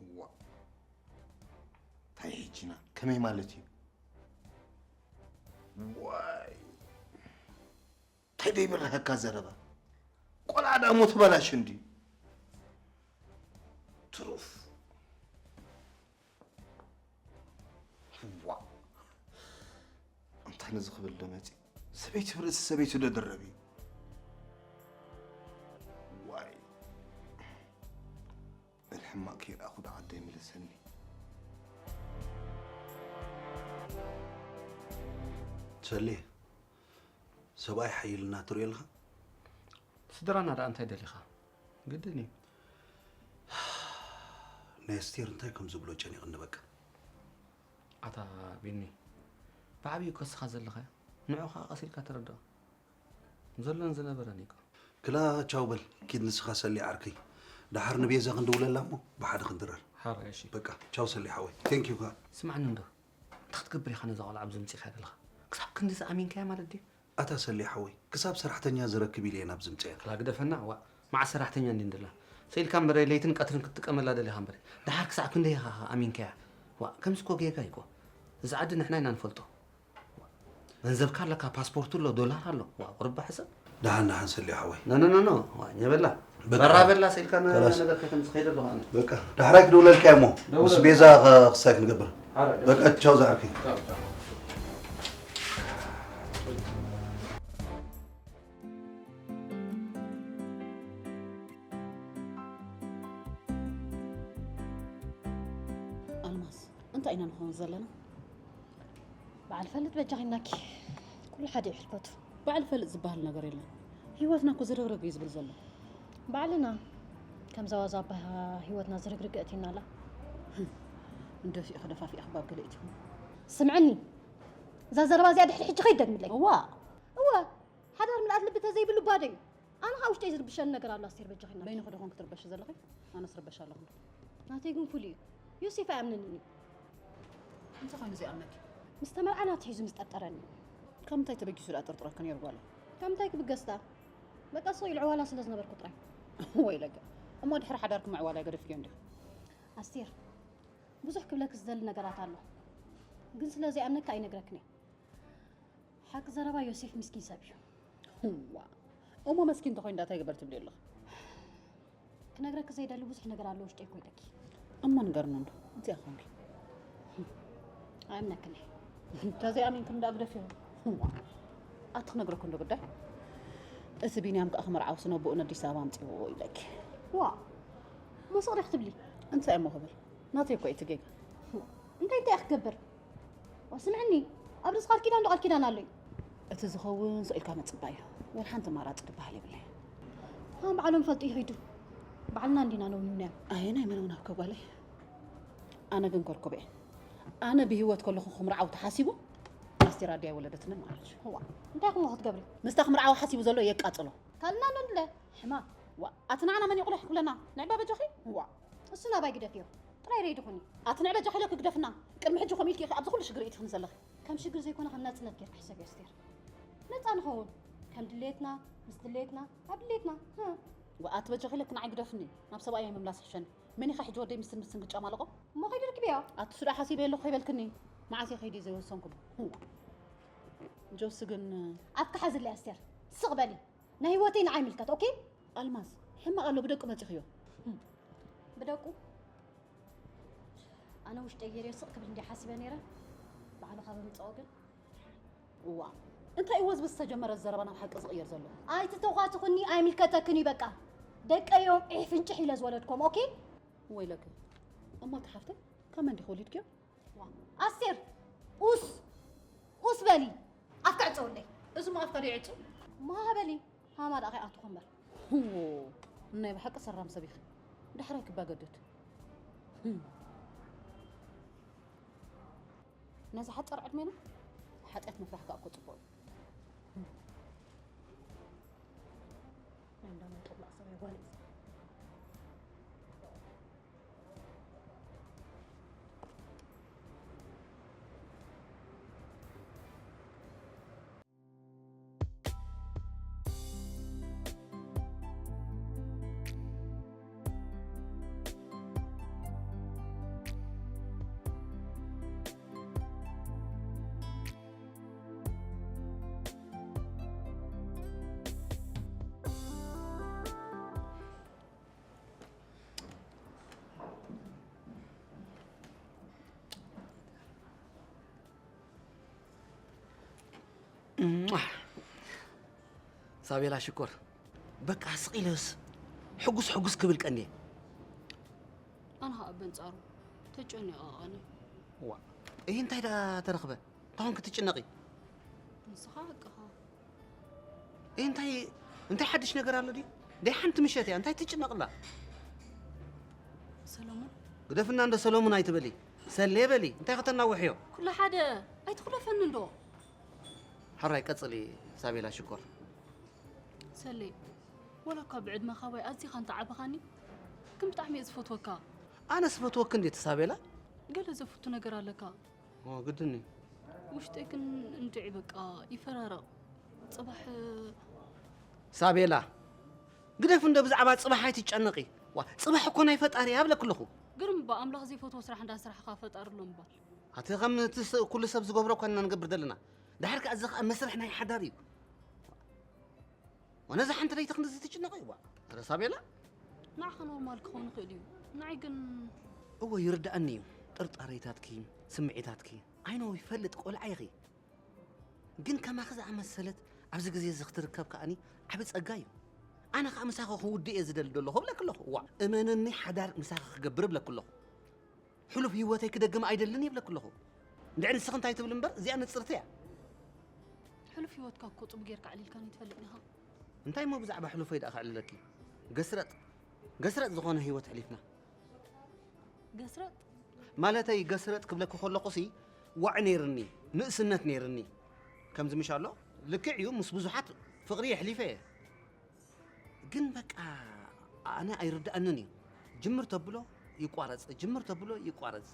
እዋ። እንታይ ሕጂ ኢና? ከመይ ማለት እዩ? ዋይ። እንታይ ደይብርሃካ ዘረባ? ቆልዓ ደኣ እሞ ተበላሹ እንድዩ። ትሩፍ። ነዚ ክብል ዶ መጺ? ሰበይቲ ብርእሲ ሰበይቱ ዶ ድርብ እዩ? ዋይ፣ በል ሕማቕ ከይረኣኹ ዶ ዓደይ ምለሰኒ። ሰሌ፣ ሰብኣይ ሓይልና ትሪኦ ኣለኻ? ስድራና ደኣ እንታይ ደሊኻ? ግድን እዩ። ናይ ኣስቴር እንታይ ከም ዝብሎ ጨኒቕኒ በቃ። ኣታ ቢኒ፣ ብዓብዩ ከስኻ ዘለኻ፣ ንዑ ኸዓ ቀስ ኢልካ ተረድኦ። ዘሎን ዝነበረን እዩ እኮ። ክላ ቻው በል፣ ኪድ ንስኻ ሰሌ ዓርከይ። ደሓር ንቤዛ ክንድውለላ እሞ ብሓደ ክንድረር። ሓራይ፣ እሺ። በቃ፣ ቻው ሰሌ ሓወይ። ቴንክ ዩ ከኣ። ስማዕኒ እንዶ፣ እንታይ ክትገብር ኢኻ ነዛ ቆልዓ ኣብዚ ምጺእካ ዘለኻ? ክሳብ ክንድዚ ኣሚንካያ ማለት ድዩ? ኣታ ሰሌ ሓወይ፣ ክሳብ ሰራሕተኛ ዝረክብ ኢለ እየ ናብዚ ምጽኤ። ክላ ግደፈና፣ ዋእ፣ መዓስ ሰራሕተኛ እንዲ እንደላ? ስኢልካ እምበር ለይትን ቀትርን ክትጥቀመላ ደሊኻ እምበር። ደሓር ክሳብ ክንደይ ኢኻ ኣሚንካያ? ዋእ፣ ከምዚ እኮ ጌጋ እዩ እኮ። እዚ ዓዲ ንሕና ኢና ንፈልጦ። ገንዘብካ ኣለካ፣ ፓስፖርት ኣሎ፣ ዶላር ኣሎ። ዋእ፣ ቁርባ ሕሰብ። ደሓን፣ ደሓን ሰሌ ሓወይ። ኖ፣ ኖ፣ ኖ፣ ኖ። ዋእ፣ ኘበላ። በቃ። በራ በላ ስኢልካ ነ-፣ ከላስ። ነገር ከይተምስ ከይደ ኣለኹ ኣነ። በቃ። ደሓራይ ክድውለልካ እየ እሞ። ደውለ። ምስ ቤዛ ኸ-፣ ክሳይ ክንገብር። ሓረ፣ በቃ፣ ቻው ዝዓርከይ። ቻው፣ ቻው። ኣልማዝ፣ እንታይ ኢና ንኸውን ዘለና? በዓል ፈልጥ በጃኺ እናኪ፣ ኩሉ ሓደ እዩ ሕልፈቱ። በዓል ፈልጥ ዝበሃል ነገር የለን። ህይወትና እኮ ዝርግርግ እዩ ዝብል ዘሎ። ባዕልና ከምዛ ዋዛ ኣባ ህይወትና ዝርግርግ ኣእቲና ኣላ። እንደፊእኺ ደፋፊእኺ ባብ ገለ ኢትኹም። ስምዕኒ፣ እዛ ዘረባ እዚኣ ድሕሪ ሕጂ ከይትደግምለይ። እዋ። እወ፣ ሓዳር ምልኣት ልቢ ተዘይብሉ ባዶ እዩ። ኣነ ኸኣ ውሽጠይ ዝርብሸኒ ነገር ኣሎ ኣስቴር በጃኺ እናኪ። በይንኺ ዶ ኾንኪ ትርበሺ ዘለኺ? ኣነስ ርበሽ ኣለኹ እንዶ። ናተይ ግን ፍሉይ እዩ። ዮሴፍ ኣይኣምነንን እዩ። እንታይ ኮይኑ ዘይኣምነኪ? ምስ ተመርዓና ኣትሒዙ ምስ ጠርጠረኒ እዩ። ካብ ምንታይ ተበጊሱ ደኣ ጠርጥረኪ ነይሩ ጓለይ? ካብ ምንታይ ክብገስ ደኣ? በቃ ስቕ ኢሉ ዕዋላ ስለ ዝነበርኩ ጥራይ። ወይለከ። እሞ ድሕሪ ሓዳርኪ ምዕዋል ኣይገደፍክዮን ዲኺ? ኣስቴር፣ ብዙሕ ክብለኪ ዝደሊ ነገራት ኣሎ። ግን ስለ ዘይኣምነኪ ኣይነግረክን እየ። ሓቂ ዘረባ ዮሴፍ ምስኪን ሰብ እዩ። እዋ፣ እሞ መስኪን እንተኾይኑ ዳታ ይግበር ትብሊ ኣለኺ? ክነግረኪ ዘይደሊ ብዙሕ ነገር ኣሎ ውሽጠይ እኮ ኢለኪ። እሞ ንገርኒ እንዶ፣ እንታይ ኾንኪ? ኣይምነክን እየ። እንተዘይኣሚንክን ደኣ ግደፍዮ። እዋ፣ ኣቲ ክነግረኩ እንዶ ግዳይ። እቲ ቢንያም ከኣ ክምርዓውስ ነቦኡ ነዲስ ኣበባ ኣምጺዎ ኢለኪ። ዋ፣ እሞ ስቕ ዲኺ ትብሊ? እንታይ እሞ ክብል? ናተይ እኮ እዩ እቲ ጌጋ። እንታይ እንታይ እየ ክገብር? ዋ፣ ስምዕኒ፣ ኣብ ርእሲ ቃል ኪዳን ዶ ቃል ኪዳን ኣሎ እዩ? እቲ ዝኸውን ስቕ ኢልካ ምጽባይ እዩ። ወላ ሓንቲ ኣማራጺ ዝበሃል የብለይ። ሃም ባዕሎም ፈልጡ ይኸይዱ። ባዕልና እንዲና ነውንውናዮም። ኣየናይ መነውናብከ ጓለይ? ኣነ ግን ከርኩብ እየ። ኣነ ብህይወት ከለኹ ክምርዓው ተሓሲቡ፣ ኣስቴር ኣደይ ኣይወለደትንን ማለት እዩ። እዋ፣ እንታይ ኢኹም ክትገብሪ? ምስታ ክምርዓው ሓሲቡ ዘሎ የቃጽሎ። ካልእና ኣሎ እንድለ? ሕማም። ዋ፣ ኣቲ ንዓና መን ይቑልሕ ክብለና? ንዕባ በጃኺ? ዋ። እሱ ናባይ ግደፍዮ። ጥራይ ረይ ድኹኒ። ኣቲ ንዕባ በጃኺ ኢለኪ ግደፍና። ቅድሚ ሕጂ ከምኡ ኢልኪ ኢኺ ኣብዚ ኩሉ ሽግር ኢትኽኒ ዘለኺ። ከም ሽግር ዘይኮነ ከም ናጽነት ጌርካ ሕሰብዮ ኣስቴር። ነጻ ንኸውን። ከም ድሌትና፣ ምስ ድሌትና፣ ኣብ ድሌትና። ህ። ዋ፣ ኣቲ በጃኺ ኢለኪ ንዓይ ግደፍኒ። ናብ ሰብኣየይ ምምላስ ይሕሸኒ። መን ኢኻ ሕጂ ወደይ ምስን ምስን ግጫ ማለቆ? እሞ ከይዲ ርክብዮ። ኣቲ እሱ ደኣ ሓሲበ ኣለኹ ከይበልክኒ። መዓስ እየ ከይዲ ዘይወሰንኩሉ? ዋ። ጆሲ ግን ኣፍካ ሓዝለይ ኣስቴር። ስቕ በሊ። ናይ ህይወተይ ንዓይ ይምልከት፣ ኦኬ? ኣልማዝ፣ ሕማቕ ኣሎ ብደቁ መጺኽዮ። ብደቁ? ኣነ ውሽጠይ ገይረዮ ስቕ ክብል እንድየ ሓሲበ ነይረ። ባዕሉ ካብ ኣምጽኦ ግን። እዋ፣ እንታይ እዩ ወዝቢ ዝተጀመረ ዘረባ ናብ ሓቂ ዝቕየር ዘሎ? ኣይትተዃትኹኒ፣ ኣይምልከተክን እዩ በቃ። ደቀይ እዮም ዒሕ ፍንጭሕ ኢለ ዝወለድኮም፣ ኦኬ? ወይለኪ፣ እሞ እታ ሓፍተይ ካብ መን ዲኺ ወሊድክዮ? ዋ፣ ኣስቴር፣ ኡስ፣ ኡስ በሊ፣ ኣፍካ ዕጸውለይ። እዚ እሞ ኣፍካ ዶ ይዕጹ? እሞ ሃ በሊ፣ ሃማ ደኣ ከይኣቱኹ እምበር። ህዎ፣ ናይ ብሓቂ ሰራም ሰብ ኢኺ። ዳሕራይ ክባገደድ። ህም። ነዚ ሓጸር ዕድሜና ሓጢኣት ምፍራሕ ከኣ እኮ ጽቡቕ እዩ። ህም። ናይ እንዳ ማይ ጠብላቕ ሰብኣይ ጓል እየ። እሟ! ሳቤላ ሽኮር፣ በቃ ስቕ ኢለስ ሕጉስ ሕጉስ ክብል ቀንየ። ኣነ ኸዓ በንጻሩ ተጨኒቐ ቀንየ። ዋ፣ ይህ እንታይ ደኣ ተረኽበ? እንታይ ኾንክ ትጭነቒ? ንስኻ ሓቅኻ። ይህ እንታይ እንታይ ሓድሽ ነገር ኣሎ ድዩ? ደይ ሓንቲ ምሸት እያ፣ እንታይ ትጭነቕላ? ሰለሙን ግደፍና እንዶ ሰለሙን ኣይትበሊ። ሰሌ በሊ፣ እንታይ ከተናውሕዮ? ኩሉ ሓደ ኣይትኹለፈኒ እንዶ። ሕራይ ቀጽሊ ሳቤላ ሽኮር። ሰሌ፣ ወላ እኳ ብዕድመኻ ወይ ኣዚኻ እንተዓበኻኒ ግን ብጣዕሚ እየ ዝፈትወካ። ኣነ ስፈትወክ እንዴት ሳቤላ? ገለ ዘፍቱ ነገር ኣለካ። ኦ፣ ግድን እዩ። ውሽጠይ ግን እንድዒ በቃ ይፈራረቕ። ጽባሕ ሳቤላ፣ ግደፍ እንዶ ብዛዕባ ጽባሕ ኣይትጨነቒ። ዋ፣ ጽባሕ እኮ ናይ ፈጣሪ እያ ብለክ ኣለኹ። ግርም እባ ኣምላኽ ዘይፈትዎ ስራሕ እንዳሰራሕኻ ፈጣሪ ኣሎ ምባል። ኣቲ ከም እቲ ስ- ኩሉ ሰብ ዝገብሮ እኳ ኢና ንገብር ዘለና። ድሓር ከኣ እዚ ከኣ መስርሕ ናይ ሓዳር እዩ። ወነዛ ሓንቲ ለይቲ ክንድዚ ትጭነቕ እዩ ዋ። ረ ሳቤላ ንዓኻ ኖርማል ክኸውን ይኽእል እዩ። ንዓይ ግን እወ ይርድኣኒ እዩ። ጥርጣሬታትኪ፣ ስምዒታትኪ ኣይኖ ይፈልጥ ቆልዓ ኢኺ። ግን ከማኺ ዝኣመሰለት ኣብዚ ግዜ እዚ ክትርከብ ከኣኒ ዓቢ ጸጋ እዩ። ኣነ ከኣ ምሳኺ ክውድእ እየ ዝደሊ ዘለኹ እብለኪ ኣለኹ። እዋ እመንኒ ሓዳር ምሳኺ ክገብር እብለኪ ኣለኹ። ሕሉፍ ህይወተይ ክደግም ኣይደልን ይብለኪ ኣለኹ። እንድዒ ንስኺ እንታይ ትብሊ እምበር እዚኣ ንጽርቲ እያ። ሕሉፍ ህይወትካ እኮ ጽቡቅ ጌርካ ኣዕሊልካኒ ትፈልጥ ኢኻ። እንታይ እሞ ብዛዕባ ሕሉፈይ ደኣ ከዕልለኪ? ገስረጥ ገስረጥ ዝኾነ ህይወት ሕሊፍና። ገስረጥ ማለተይ ገስረጥ ክብለኪ ከለኹሲ ዋዒ ነይርኒ፣ ንእስነት ነይርኒ። ከምዚ ምሽ ኣሎ ልክዕ እዩ ምስ ብዙሓት ፍቕሪ የሕሊፈ እየ። ግን በቃ ኣነ ኣይርድኣንን እዩ። ጅምር ተብሎ ይቋረጽ፣ ጅምር ተብሎ ይቋረጽ።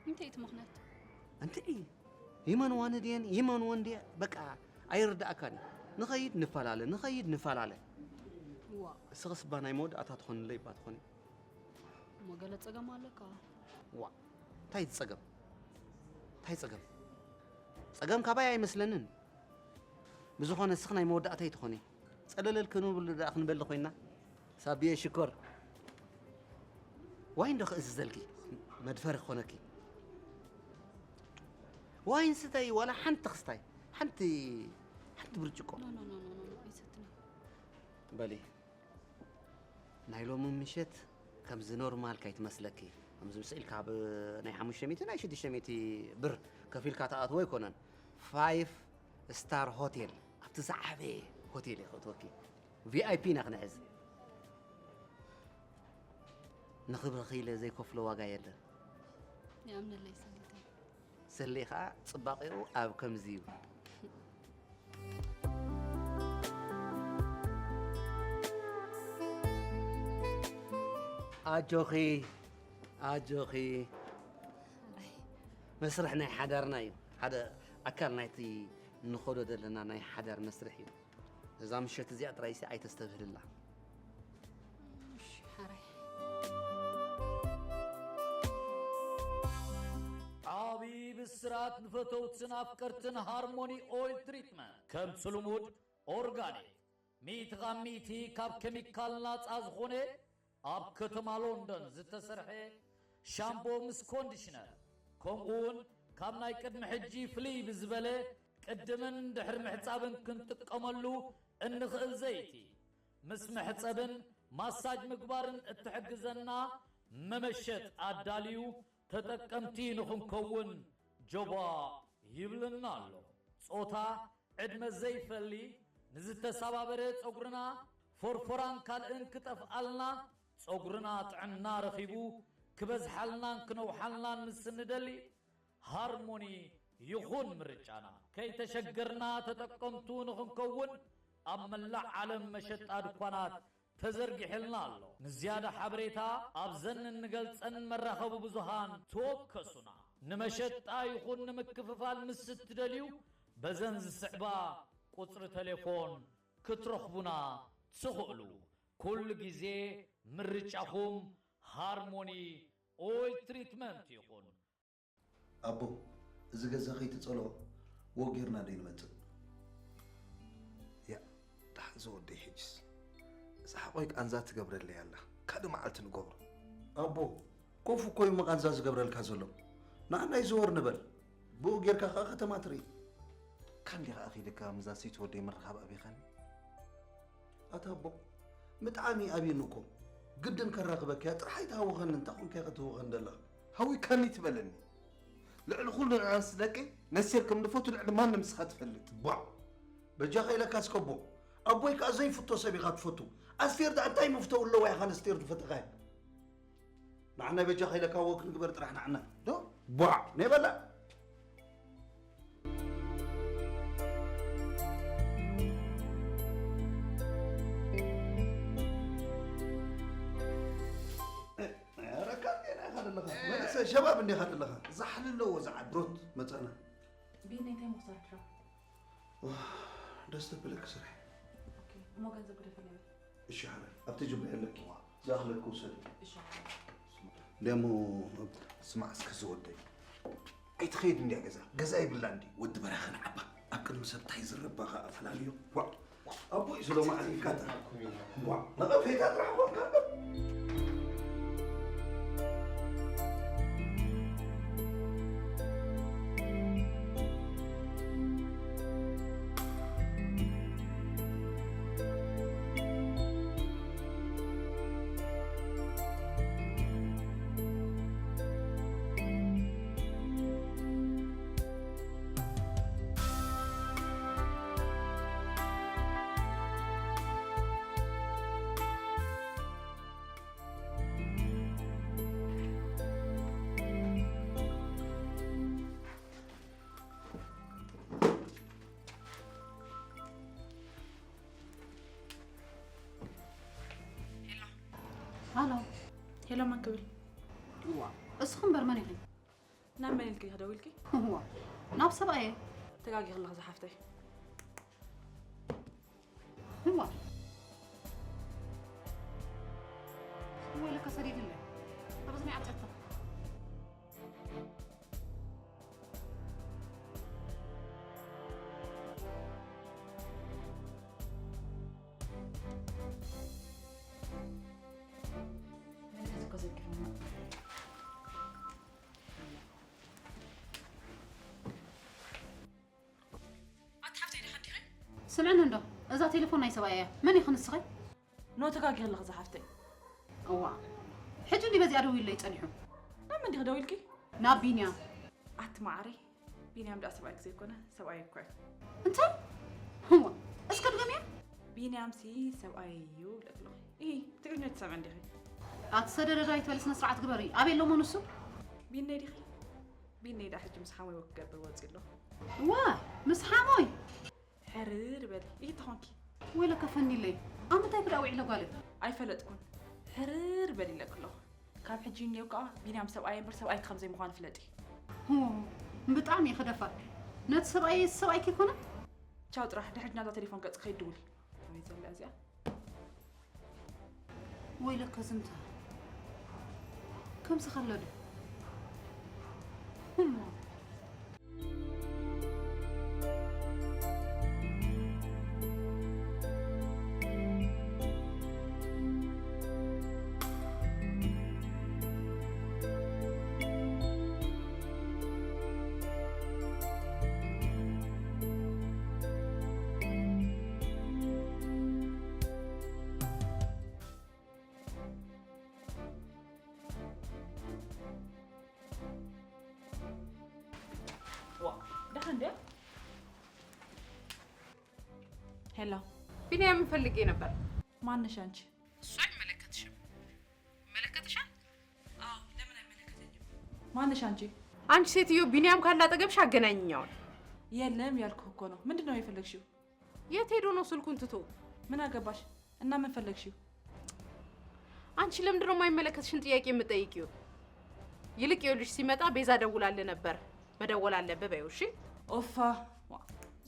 እንታይ እቲ ምኽንያት? እንትዒ ይመንዋኒ ድየን ይመንወን ድየ በቃ ኣይርድኣካን እዩ። ንኸይድ ንፈላለ፣ ንኸይድ ንፈላለ። ዋ እስኽስ እባ ናይ መወዳእታ ትኾንለይ እባ ትኾኒ። እሞ ገለ ጸገም ኣለካ። ዋ እንታይ ጸገም እንታይ ጸገም ጸገም ካባይ ኣይመስለንን። ብዝኾነ እስኽ ናይ መወዳእተይ ትኾኒ። ጸለለል ክንብል ደኣ ክንበሊ ኮይና። ሳብየ ሽኮር ዋይን ዶ ክእዝዘልኪ? መድፈሪ ክኾነኪ። ዋይን ስተይ ዋላ ሓንቲ ክስታይ ሓንቲ ሓንቲ ብርጭቆ። ኖ ኖ ኖ ኖ ኖ ኣይሰትኒ። በሊ ናይ ሎሚ ምሸት ከምዚ ኖርማል ከይትመስለኪ። ከምዚ ምስ ኢልካ ብ ናይ ሓሙሽተ ሚእቲ ናይ ሽዱሽተ ሚእቲ ብር ከፊልካ ትኣትዎ ኣይኮነን። ፋይፍ ስታር ሆቴል ኣብቲ ዝዓበየ ሆቴል እየ ከእትወኪ። ቪኣይፒ ኢና ክንሕዝ። ንኽብርኺ ኢለ ዘይከፍሎ ዋጋ የለን። ይኣምነለይ ሰሊተይ። ሰሌ ኸዓ ጽባቐኡ ኣብ ከምዚ እዩ። ኣጆኺ ኣጆኺ መስርሕ ናይ ሓዳርና እዩ። ሓደ ኣካል ናይቲ ንኸዶ ዘለና ናይ ሓዳር መስርሕ እዩ። እዛ ምሸት እዚኣ ጥራይሲ ኣይተስተብህልላ። እሺ ሓራይ። ዓቢ ብስራት ንፈተውትን ኣፍቀርትን ሃርሞኒ ኦይል ትሪትመንት። ከምቲ ልሙድ ኦርጋኒክ፣ ሚእቲ ካብ ሚእቲ ካብ ኬሚካል ናጻ ዝኾነ ኣብ ከተማ ሎንደን ዝተሰርሐ ሻምፖ ምስ ኮንዲሽነር፣ ከምኡውን ካብ ናይ ቅድሚ ሕጂ ፍልይ ብዝበለ ቅድምን ድሕሪ ምሕጻብን ክንጥቀመሉ እንኽእል ዘይቲ፣ ምስ መሕጸብን ማሳጅ ምግባርን እትሕግዘና መመሸጥ ኣዳልዩ ተጠቀምቲ ንኽንከውን ጆባ ይብለና ኣሎ። ጾታ፣ ዕድመ ዘይፈሊ፣ ንዝተሰባበረ ጸጉርና፣ ፎርፎራን ካልእን ክጠፍኣልና፣ ጸጉርና ጥዕና ረኺቡ ክበዝሓልናን ክነውሓልናን ምስ እንደሊ፣ ሃርሞኒ ይኹን ምርጫና። ከይተሸገርና ተጠቀምቱ ንኽንከውን ኣብ መላእ ዓለም መሸጣ ድኳናት ተዘርጊሕልና ኣሎ። ንዝያዳ ሓበሬታ ኣብዘን እንገልጸን መራኸቢ ብዙሃን ተወከሱና። ንመሸጣ ይኹን ንምክፍፋል ምስ እትደልዩ በዘን ዝስዕባ ቁጽሪ ቴሌፎን ክትረኽቡና ትኽእሉ። ኩሉ ግዜ ምርጫኹም ሃርሞኒ ኦይል ትሪትመንት ይኹን። ኣቦ፣ እዚ ገዛ ከይትጸልኦ ወግ ጌርና ደይንመጽእ። ያ፣ ደሓን ዝወደይ ሕጅስ። እዚ ሓቆይ ቃንዛ ትገብረለይ ኣላ። ካልእ መዓልቲ ንገብሮ። ኣቦ፣ ኮፍ እኮ እዩ መቓንዛ ዝገብረልካ ዘሎ። ንዓና ይዘወር ንበል። ብኡ ጌርካ ከኣ ከተማ ትርኢ። ካንዲ ከኣ ኺድካ ምዛ ሰይቲ ወደይ ምርኻብ ኣቢኻኒ። ኣታ ኣቦ፣ ምጥዓም እዩ ኣብዩኒ እኮ። ግድን ከራኽበኪያ ጥራሕ ኣይትሃውኸኒ፣ እንታይ ኾንካ ኢኻ ትህውኸኒ ዘለኻ? ሃዊካኒ ትበለኒ። ልዕሊ ኩሉ ንኣንስ ደቂ ነስቴር ከም ድፈቱ ልዕሊ ማንም ንስኻ ትፈልጥ። ቧዕ! በጃኻ ኢለካ እስከ ኣቦ። ኣቦይ ከኣ ዘይፍቶ ሰብ ኢኻ ትፈቱ። ኣስቴር ደኣ እንታይ መፍተው ኣለዋ ኢኻ ነስቴር ዝፈተኻያ? ንዓና በጃኻ ኢለካ ወክ ንግበር ጥራሕ ንዓና። ዶ? ቧዕ! ናይ በላ! ኧረ ካብ ጌና ኢኻ ዘለኻ። መንእሰይ ሸባብ እንዲኻ ዘለኻ። ዛሕሊ ኣለዎ ዝዓዲ። ብሮት መጸና። ቢኒ፣ እንታይ ምኽሳር ድሮ? ዋህ፣ ደስ ተብለኪ ስራሕ። ኦኬ፣ እሞ ገንዘብ ግደፈለይ በል። እሺ ሓራይ፣ ኣብቲ ጅብሪ ኣለኪ። ዝኣኽለኪ ውሰዲ። እሺ ሓራይ። ደሞ ስማዕ እስከ ዝወደይ። ኣይትኸይድ እንድያ ገዛ። ገዛ ይብላ እንዲ። ወዲ በራኸ ንዓባ። ኣብ ቅድሚ ሰብ ታይ ዝረባ ኸኣ ፈላልዮ። ዋእ፣ ኣቦይ ስለ ማዕሪፍካ ታ። ዋእ፣ ነቐፌታ ጥራሕ ኾንካ። ሃሎ። ሄሎ፣ መን ክብል? እዋ፣ እስኺ እምበር መን ኢኺ? ናብ መን ኢልኪ ዲኺ ደዊልኪ? እዋ፣ ናብ ሰብኣየ። ተጋጊኺ ኣለኺ ዝሓፍተይ። እዋ። እወ፣ ለካ ሰዲድለይ። ኣብ እዝኒ ዓጸታ። ኣቲ ሓፍተይ ዲኻ እንዲኺ? ስምዕኒ እንዶ፣ እዛ ቴሌፎን ናይ ሰብኣይ እያ። መን ኢኺ ንስኺ? ኖ፣ ተጋጊኺ ኣለኺ ዝሓፍተይ። እዋ፣ ሕጂ እንዲ በዚኣ ደዊሉለይ ጸኒሑ። ናብ መን ዲኺ ደዊልኪ? ናብ ቢንያም። ኣቲ መዓረይ፣ ቢንያም ደኣ ሰብኣይኪ ዘይኮነ፣ ሰብኣየይ እኮ እዩ። እንታይ? እዋ፣ እስከ ድገምያ። ቢንያምሲ ሰብኣየይ እዩ ኢለኪ ኣለኹ። ኢሂ፣ ትግርኛ ትሰምዒ እንዲኺ? ኣቲ ሰደደዳ ኣይትበሊ፣ ስነ ስርዓት ግበሪ። ኣበይ ኣለሞ ንሱ? ቢነይ ዲኺ? ቢነይ ደኣ ሕጂ ምስ ሓሞይ ወክ ክገብር ወፂኡ ኣሎ። ዋ፣ ምስ ሓሞይ? ሕርር በሊ፣ ኢሂ ተኾንኪ። ወይለከ ፈኒለይ፣ ኣብ ምንታይ ክዳ ውዒለ ጓለይ? ኣይፈለጥኩን። ሕርር በሊ ኢለኪ ኣለኹ። ካብ ሕጂ እኔው ከኣ ቢንያም ሰብኣየይ እምበር ሰብኣይኪ ከም ዘይምዃኑ ፍለጢ። ሁ፣ ብጣዕሚ ኢኺ ደፋር። ነቲ ሰብኣየይ ሰብኣይኪ ኣይኮነን? ቻው ጥራሕ፣ ድሕሪ ናዛ ቴሌፎን ገጽ ከይትድውሊ። ኣበይ ዘላ እዚኣ? ወይለከ ዝንታ። ከምዚ ከሎ ዶ? እሞ። ዋ፣ ደሓን ድያ? ሄሎ። ቢንያምን ፈልጌ ነበር። ማነሽ አንቺ? እሱ አይመለከትሽም። ይመለከትሻል? አዎ፣ ለምን አይመለከተኝም? ማነሽ አንቺ? አንቺ ሴትዮ፣ ቢንያም ካለ አጠገብሽ አገናኝኝ አሁን። የለም ያልኩህ እኮ ነው። ምንድን ነው የፈለግሽው? የት ሄዶ ነው ስልኩን ትቶ? ምን አገባሽ? እና ምን ፈለግሽው? አንቺ ለምንድን ነው የማይመለከትሽን ጥያቄ የምትጠይቂው? ይልቅ ይኸውልሽ፣ ሲመጣ ቤዛ ደውላልህ ነበር፣ መደወል አለብህ በይው እሺ? ኦፋ፣ ዋ፣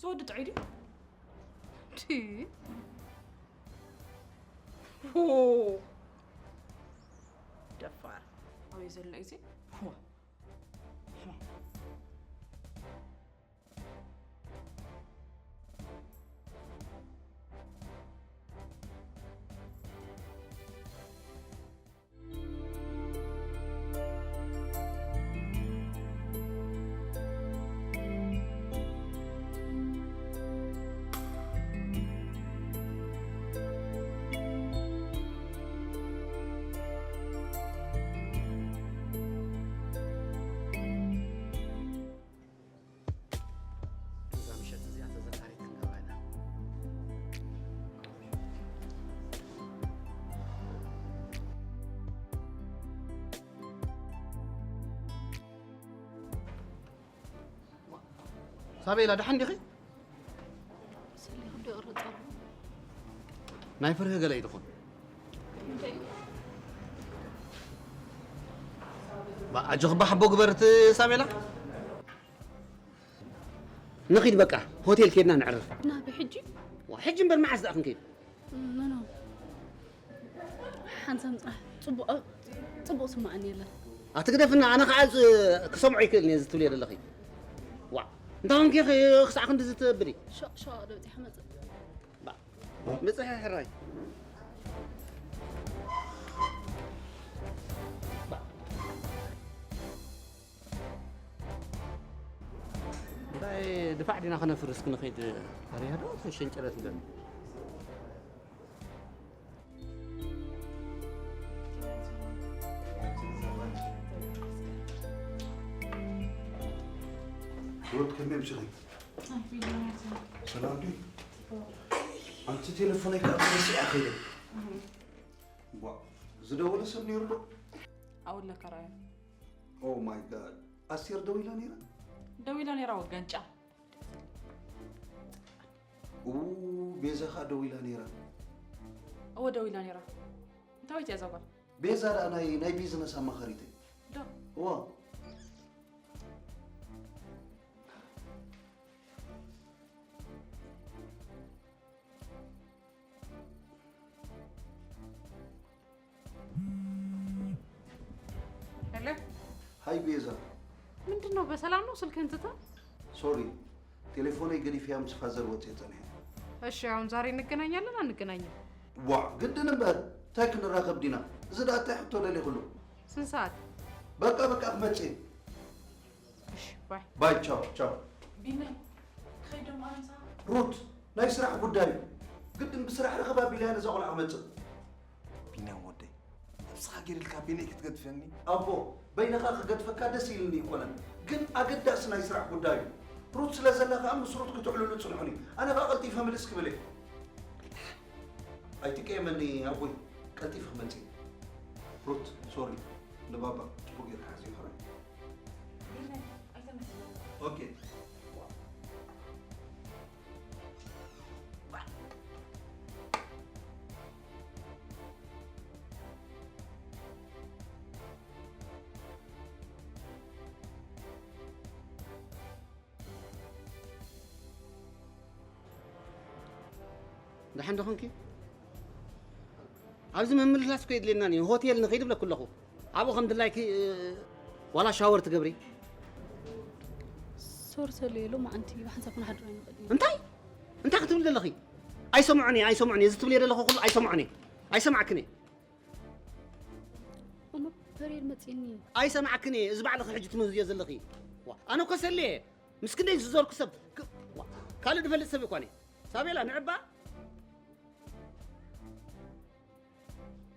ዝወዲ ጥዑይ ድዩ? ቲ። ሆ። ደፋር። ኣበይ ዘሎ ግዜ? ዋ። ሳቤላ፣ ደሓን ዲኺ? ስሊ ክንዶ ይቕረጽ ኣሎ። ናይ ፍርሂ ገለ እዩ ዝኾን። ባ-፣ ኣጆኺ ባሕቦ ግበርቲ ሳቤላ። ንኺድ በቃ፣ ሆቴል ኬድና ንዕርፍ። ናበይ ሕጂ? ዋ፣ ሕጂ እምበር መዓስ ደኣ ክንከይድ? ኖ፣ ኖ። ሓንሳብ ጥራሕ ጽቡቕ፣ ጽቡቕ ስምዓኒ የለን። ኣትግደፍና፣ ኣነ ኸዓ ዝ-፣ ክሰምዖ ይክእል እየ እዚ ትብልዮ ዘለኺ። ዋ፣ እንታይ ኾንኪ ኽ-፣ ክሳዕ ክንድዚ ትብሊ? ሸቕ፣ ሸቕ ዶ በጺሐ መጽእ? ባ፣ ምጽሐ ሕራይ። ባ። እንታይ ድፋዕ ዲና ከነፍርስ ክንኸይድ? ኣርያ ዶ ሸንጨረት ንበል። ሩት፣ ከመይ ኣምሲኺ? ሰላም ድዩ? ኣንቲ ቴሌፎነይ ከኣ ተረሲዓ ከይደ። ቧ፣ ዝደወለ ሰብ ነይሩ ዶ? ኣውለካ ረኣዮ። Oh my God። ኣስቴር ደዊላ ነይራ? ደዊላ ነይራ ወገንጫ። ኡ፣ ቤዛ ከኣ ደዊላ ነይራ? እወ ደዊላ ነይራ። እንታይ ወይት እያ እዛ ጓል? ቤዛ ደኣ ናይ፣ ናይ ቢዝነስ ኣማኻሪተይ። ዶ? እዋ። ሄሎ። ሃይ ቤዛ። ምንድን ነው በሰላም ነው ስልክህን ትተህ? ሶሪ፣ ቴሌፎነይ ገዲፈያ ምስ ፋዘር ወፅየ ፀኒሐ። እሺ፣ አሁን ዛሬ እንገናኛለን አንገናኝም? ዋ፣ ግድን እምበር፣ ታይ ክንራኸብ ዲና? እዚ ደኣ ታይ ሕቶ ደሊኹሉ? ስንት ሰዓት? በቃ፣ በቃ፣ ክመፅእ። እሺ፣ ባይ። ባይ፣ ቻው፣ ቻው። ቢኒ፣ ከይዶም ኣነሳ። ሩት፣ ናይ ስራሕ ጉዳይ እዩ። ግድን ብስራሕ ርኸብ ኣቢለ እያ ነዛ ቆልዓ ክመፅእ። ቢንያም ወደይ፣ ነብስኻ ገይርልካ ቢኒ ክትገድፈኒ? ኣቦ፣ በይንኻ ክገድፈካ ደስ ኢልኒ ይኮነን፣ ግን ኣገዳሲ ናይ ስራሕ ጉዳይ እዩ። ሩት ስለ ዘላ ከኣ ምስ ሩት ክትዕልሉ ጽንሑኒ። ኣነ ከኣ ቀልጢፈ ምልስ ክብል እየ። ኣይትቀየመኒ ኣቦይ፣ ቀልጢፈ ክመጽእ እየ። ሩት፣ ሶሪ፣ ንባባ ጽቡቅ ጌርካ ሓዝዮ ሕራይ። ኦኬ። ደሓን ዶ ኾንኪ? ኣብዚ ምምልላስ እኮ የድልየናን እዩ። ሆቴል ንኸይድ ብለኩ ኣለኹ። ኣብኡ ከም ድላይኪ፣ እ፣ ዋላ ሻወር ትገብሪ። ሶር ሰለየ ሎማዓንቲ ብሓንሳብ ክንሓድር ኣይንኽእልን ኢና። እንታይ? እንታይ ክትብሊ ዘለኺ? ኣይሰምዖን እየ፣ ኣይሰምዖን እየ። እዚ ትብልዮ ዘለኹ ኩሉ ኣይሰምዖን እየ። ኣይሰማዕክን እየ። እሞ ፐሬድ መጺእኒ እዩ። ኣይሰማዕክን እየ። እዚ ባዕልኺ ሕጂ ትምህዝዮ ዘለኺ። ዋ፣ ኣነ እኮ ሰልየ እየ። ምስ ክንደይ ዝዞርኩ ሰብ ክ-፣ ዋ፣ ካልእ ድፈልጥ ሰብ እኳ እየ። ሳቤላ፣ ንዕባ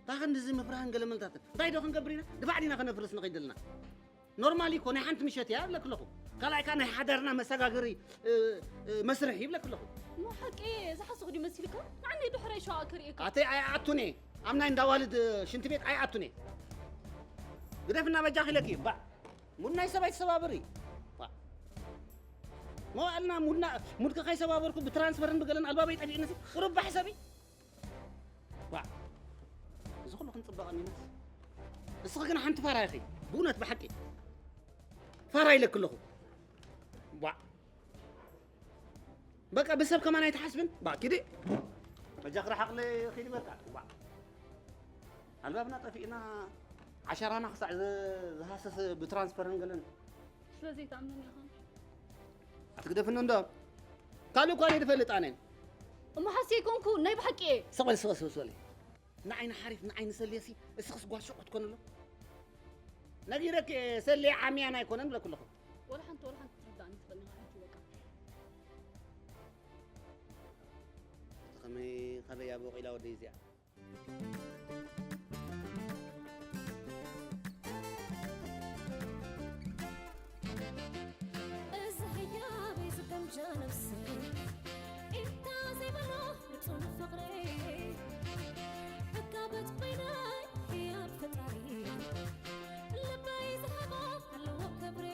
እታ ክንድዚ ምፍራህን ገለመልታትን እንታይ ዶ ክንገብር ኢና? ድፋዕ ዲና ከነፍርስ ንኸይድ ዘለና? ኖርማል እኮ ናይ ሓንቲ ምሸት እያ እብለክ ኣለኹ። ካልኣይ ከኣ ናይ ሓዳርና መሰጋገሪ፣ እ፣ እ፣ መስርሒ ይብለክ ኣለኹ። እሞ ሓቂ እየ፣ ዝሓሰኹ ድዩ መሲልካ? ንዓኒ ድሕረይ ሸዋ ከርእየካ። ኣተይ ኣይኣቱን እየ። ኣብ ናይ እንዳዋልድ ሽንቲ ቤት ኣይኣቱን እየ። ግደፍና በጃኺ ኢለኪ። ባዕ። ሙድ ናይ ሰብ ኣይትሰባብሪ። ባዕ። መዋእልና ሙድና፣ ሙድኪ ከይሰባበርኩ ብትራንስፈርን ብገለን ኣልባበይ ጠፊእንሲ። ርባሕ ሰብይ። ዋ፣ እዚ ኩሉ ክንጽበቐኒ ኢልናስ። እስኺ ግን ሓንቲ ፋራ ኢኺ። ብእውነት ብሓቂ ፋራ ኢለኪ ኣለኹ። ዋ። በቃ ብሰብ ከማን ኣይትሓስብን። ባ፣ ኪዲ። በጃኺ ርሓቕለይ ኺዲ በቃ። ዋ። ኣልባብና ጠፊእና ዓሸራና ክሳዕ ዝ-፣ ዝሃሰሰ ብትራንስፈርን ገለን። ስለዚ ኣይትኣምነኒ ኢኻ። ኣትግደፍኒ እንዶ። ካልእ እኳ እየ ዝፈልጥ ኣነ። እሞ ሓስየ ኣይኮንኩ፣ ናይ ብሓቂ እየ። ስቕ በል፣ ስቕ፣ ስቕ፣ ስቕ በል። ንዓይ ንሓሪፍ፣ ንዓይ ንሰልየሲ፣ እስኽስ ጓል ሹቕ ክትኮን ኣሎ። ነጊረኪ እየ፣ ሰልየ ዓምያን ኣይኮነን ብለኩ ኣለኹ። ወላ ሓንቲ፣ ወላ ሓንቲ ትርዳእኒ ትኽእል ኢኻ ሕጂ በቃ። እቲ ኸመይ፣ ኸመይ ኣቦ ቂላ ወደይ እዚኣ። እዚ ህያበይ ዝገምጃ ነብሰይ፣ ኢልካ ዘይበሎ ንጹህ ፍቕረይ፣ እካበት ኮይነይ ህያብ ፈጣሪ፣ ልበይ ዝሃቦ ኣለዎ ክብሪ።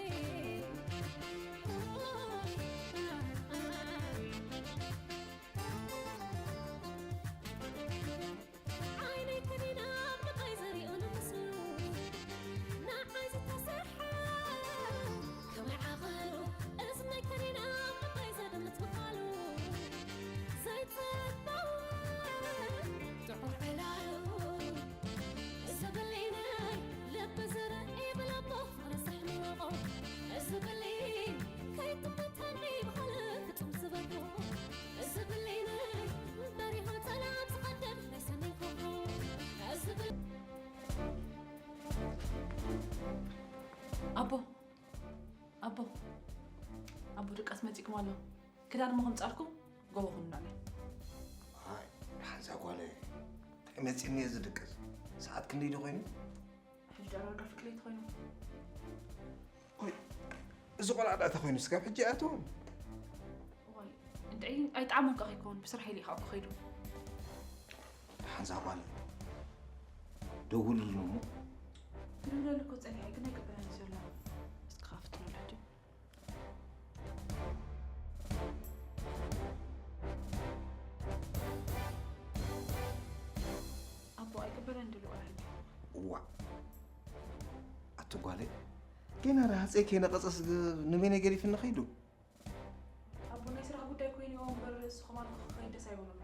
ኣቦ ድቃስ መጺእኩም ኣሎ። ክዳን እሞ ከምጻልኩም ጎቦ ኩኑናለይ። ኣይ ሓንሳ ጓለ እንታይ መጺእኒ እየ ዝድቅስ? ሰዓት ክንደይ ዶ ኮይኑ? ሕጂ ዳርጋ ፍክለይ ተኾይኑ። ወይ እዚ ቆልዓ ዳታ ኮይኑ ስጋብ ሕጂ ኣትዎም። ዋይ እንታይ ኣይጣዕሞም ከ ከይከውን ብስራሕ ኢሉ ካብ ክኸይዱ። ሓንሳ ጓለ ደውልሉ እሞ ክድውለሉ እኮ ጸኒሐ ግን ኣይቅበለኒ ዘሎ። እስኪ ከፍትነሉ ሕጂ። ኣቦ ኣይቅበለን ድሉ ቆልዓ። እዋ ኣቲ ጓለይ ገና ረሃፀይ ከይነቐፀስ ንመይ ነገር ይፍኒ ከይዱ ኣቦ ናይ ስራሕ ጉዳይ ኮይኑ እምበር ንስኹም ኣልኩ ክኸይድ ደስ ኣይበሎም።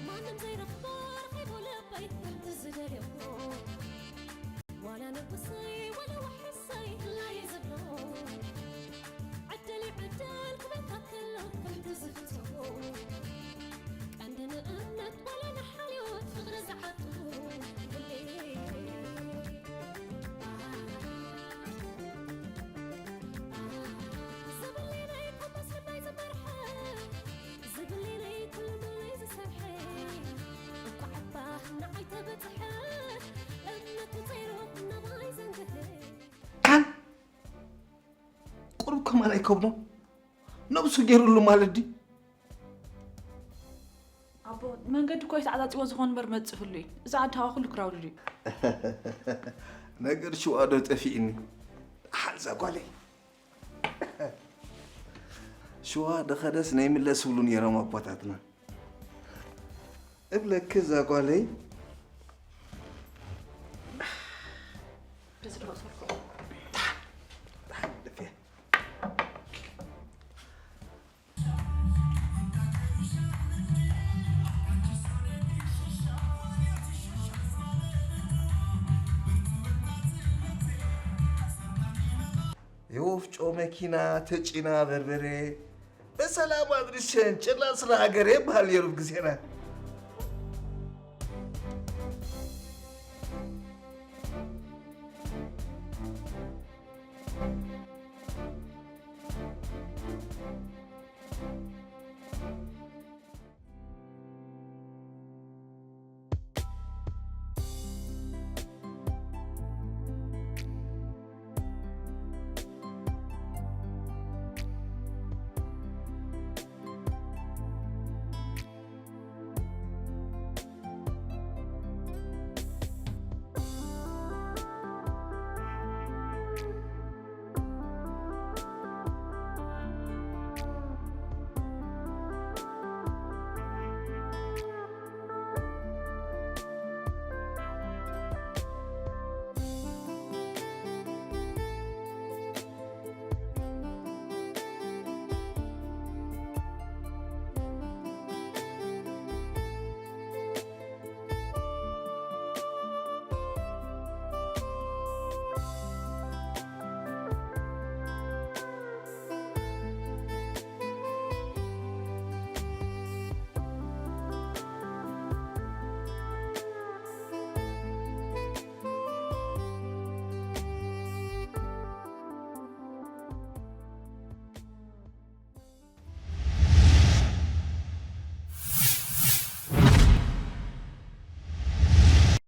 ማንም ዘይረኽቦ ረኺቡ ልበይ ከምቲ ዝደልዮ ዋላ ንጉሰይ ዋላ ዋሕሰይ ክላይ ዝብሎ ዕድል ዕድል ክበካ ከሎ ከምቲ ዝፍቶ ቀንዲ ንእምነት ዋላ ንሓልዮት ፍቕሪ ዝዓጡ ካን ቁሩብ ከማን ኣይከብዶን ነብሱ ገይሩሉ ማለት ድዩ ኣቦ መንገዲ እኮ ኣይተዓፃፂዎ ዝኾን እምበር መፅእ ህሉ እዩ። እዚ ዓዲ ሃዋ ኩሉ ክራውድድ እዩ። ነገር ሽዋ ዶ ጠፊእኒ ሓንዛ ጓለይ ሽዋ ደኸደስ ናይ ምለስ ብሉ ነይሮም ኣቦታትና እብለኪ እዛ ጓለይ በዚ ዶ መፅፈልኩ የወፍጮ መኪና ተጭና በርበሬ በሰላም ኣድርሸን ጭላ ስለ ሃገሬ ይበሃል ነይሩ ግዜና።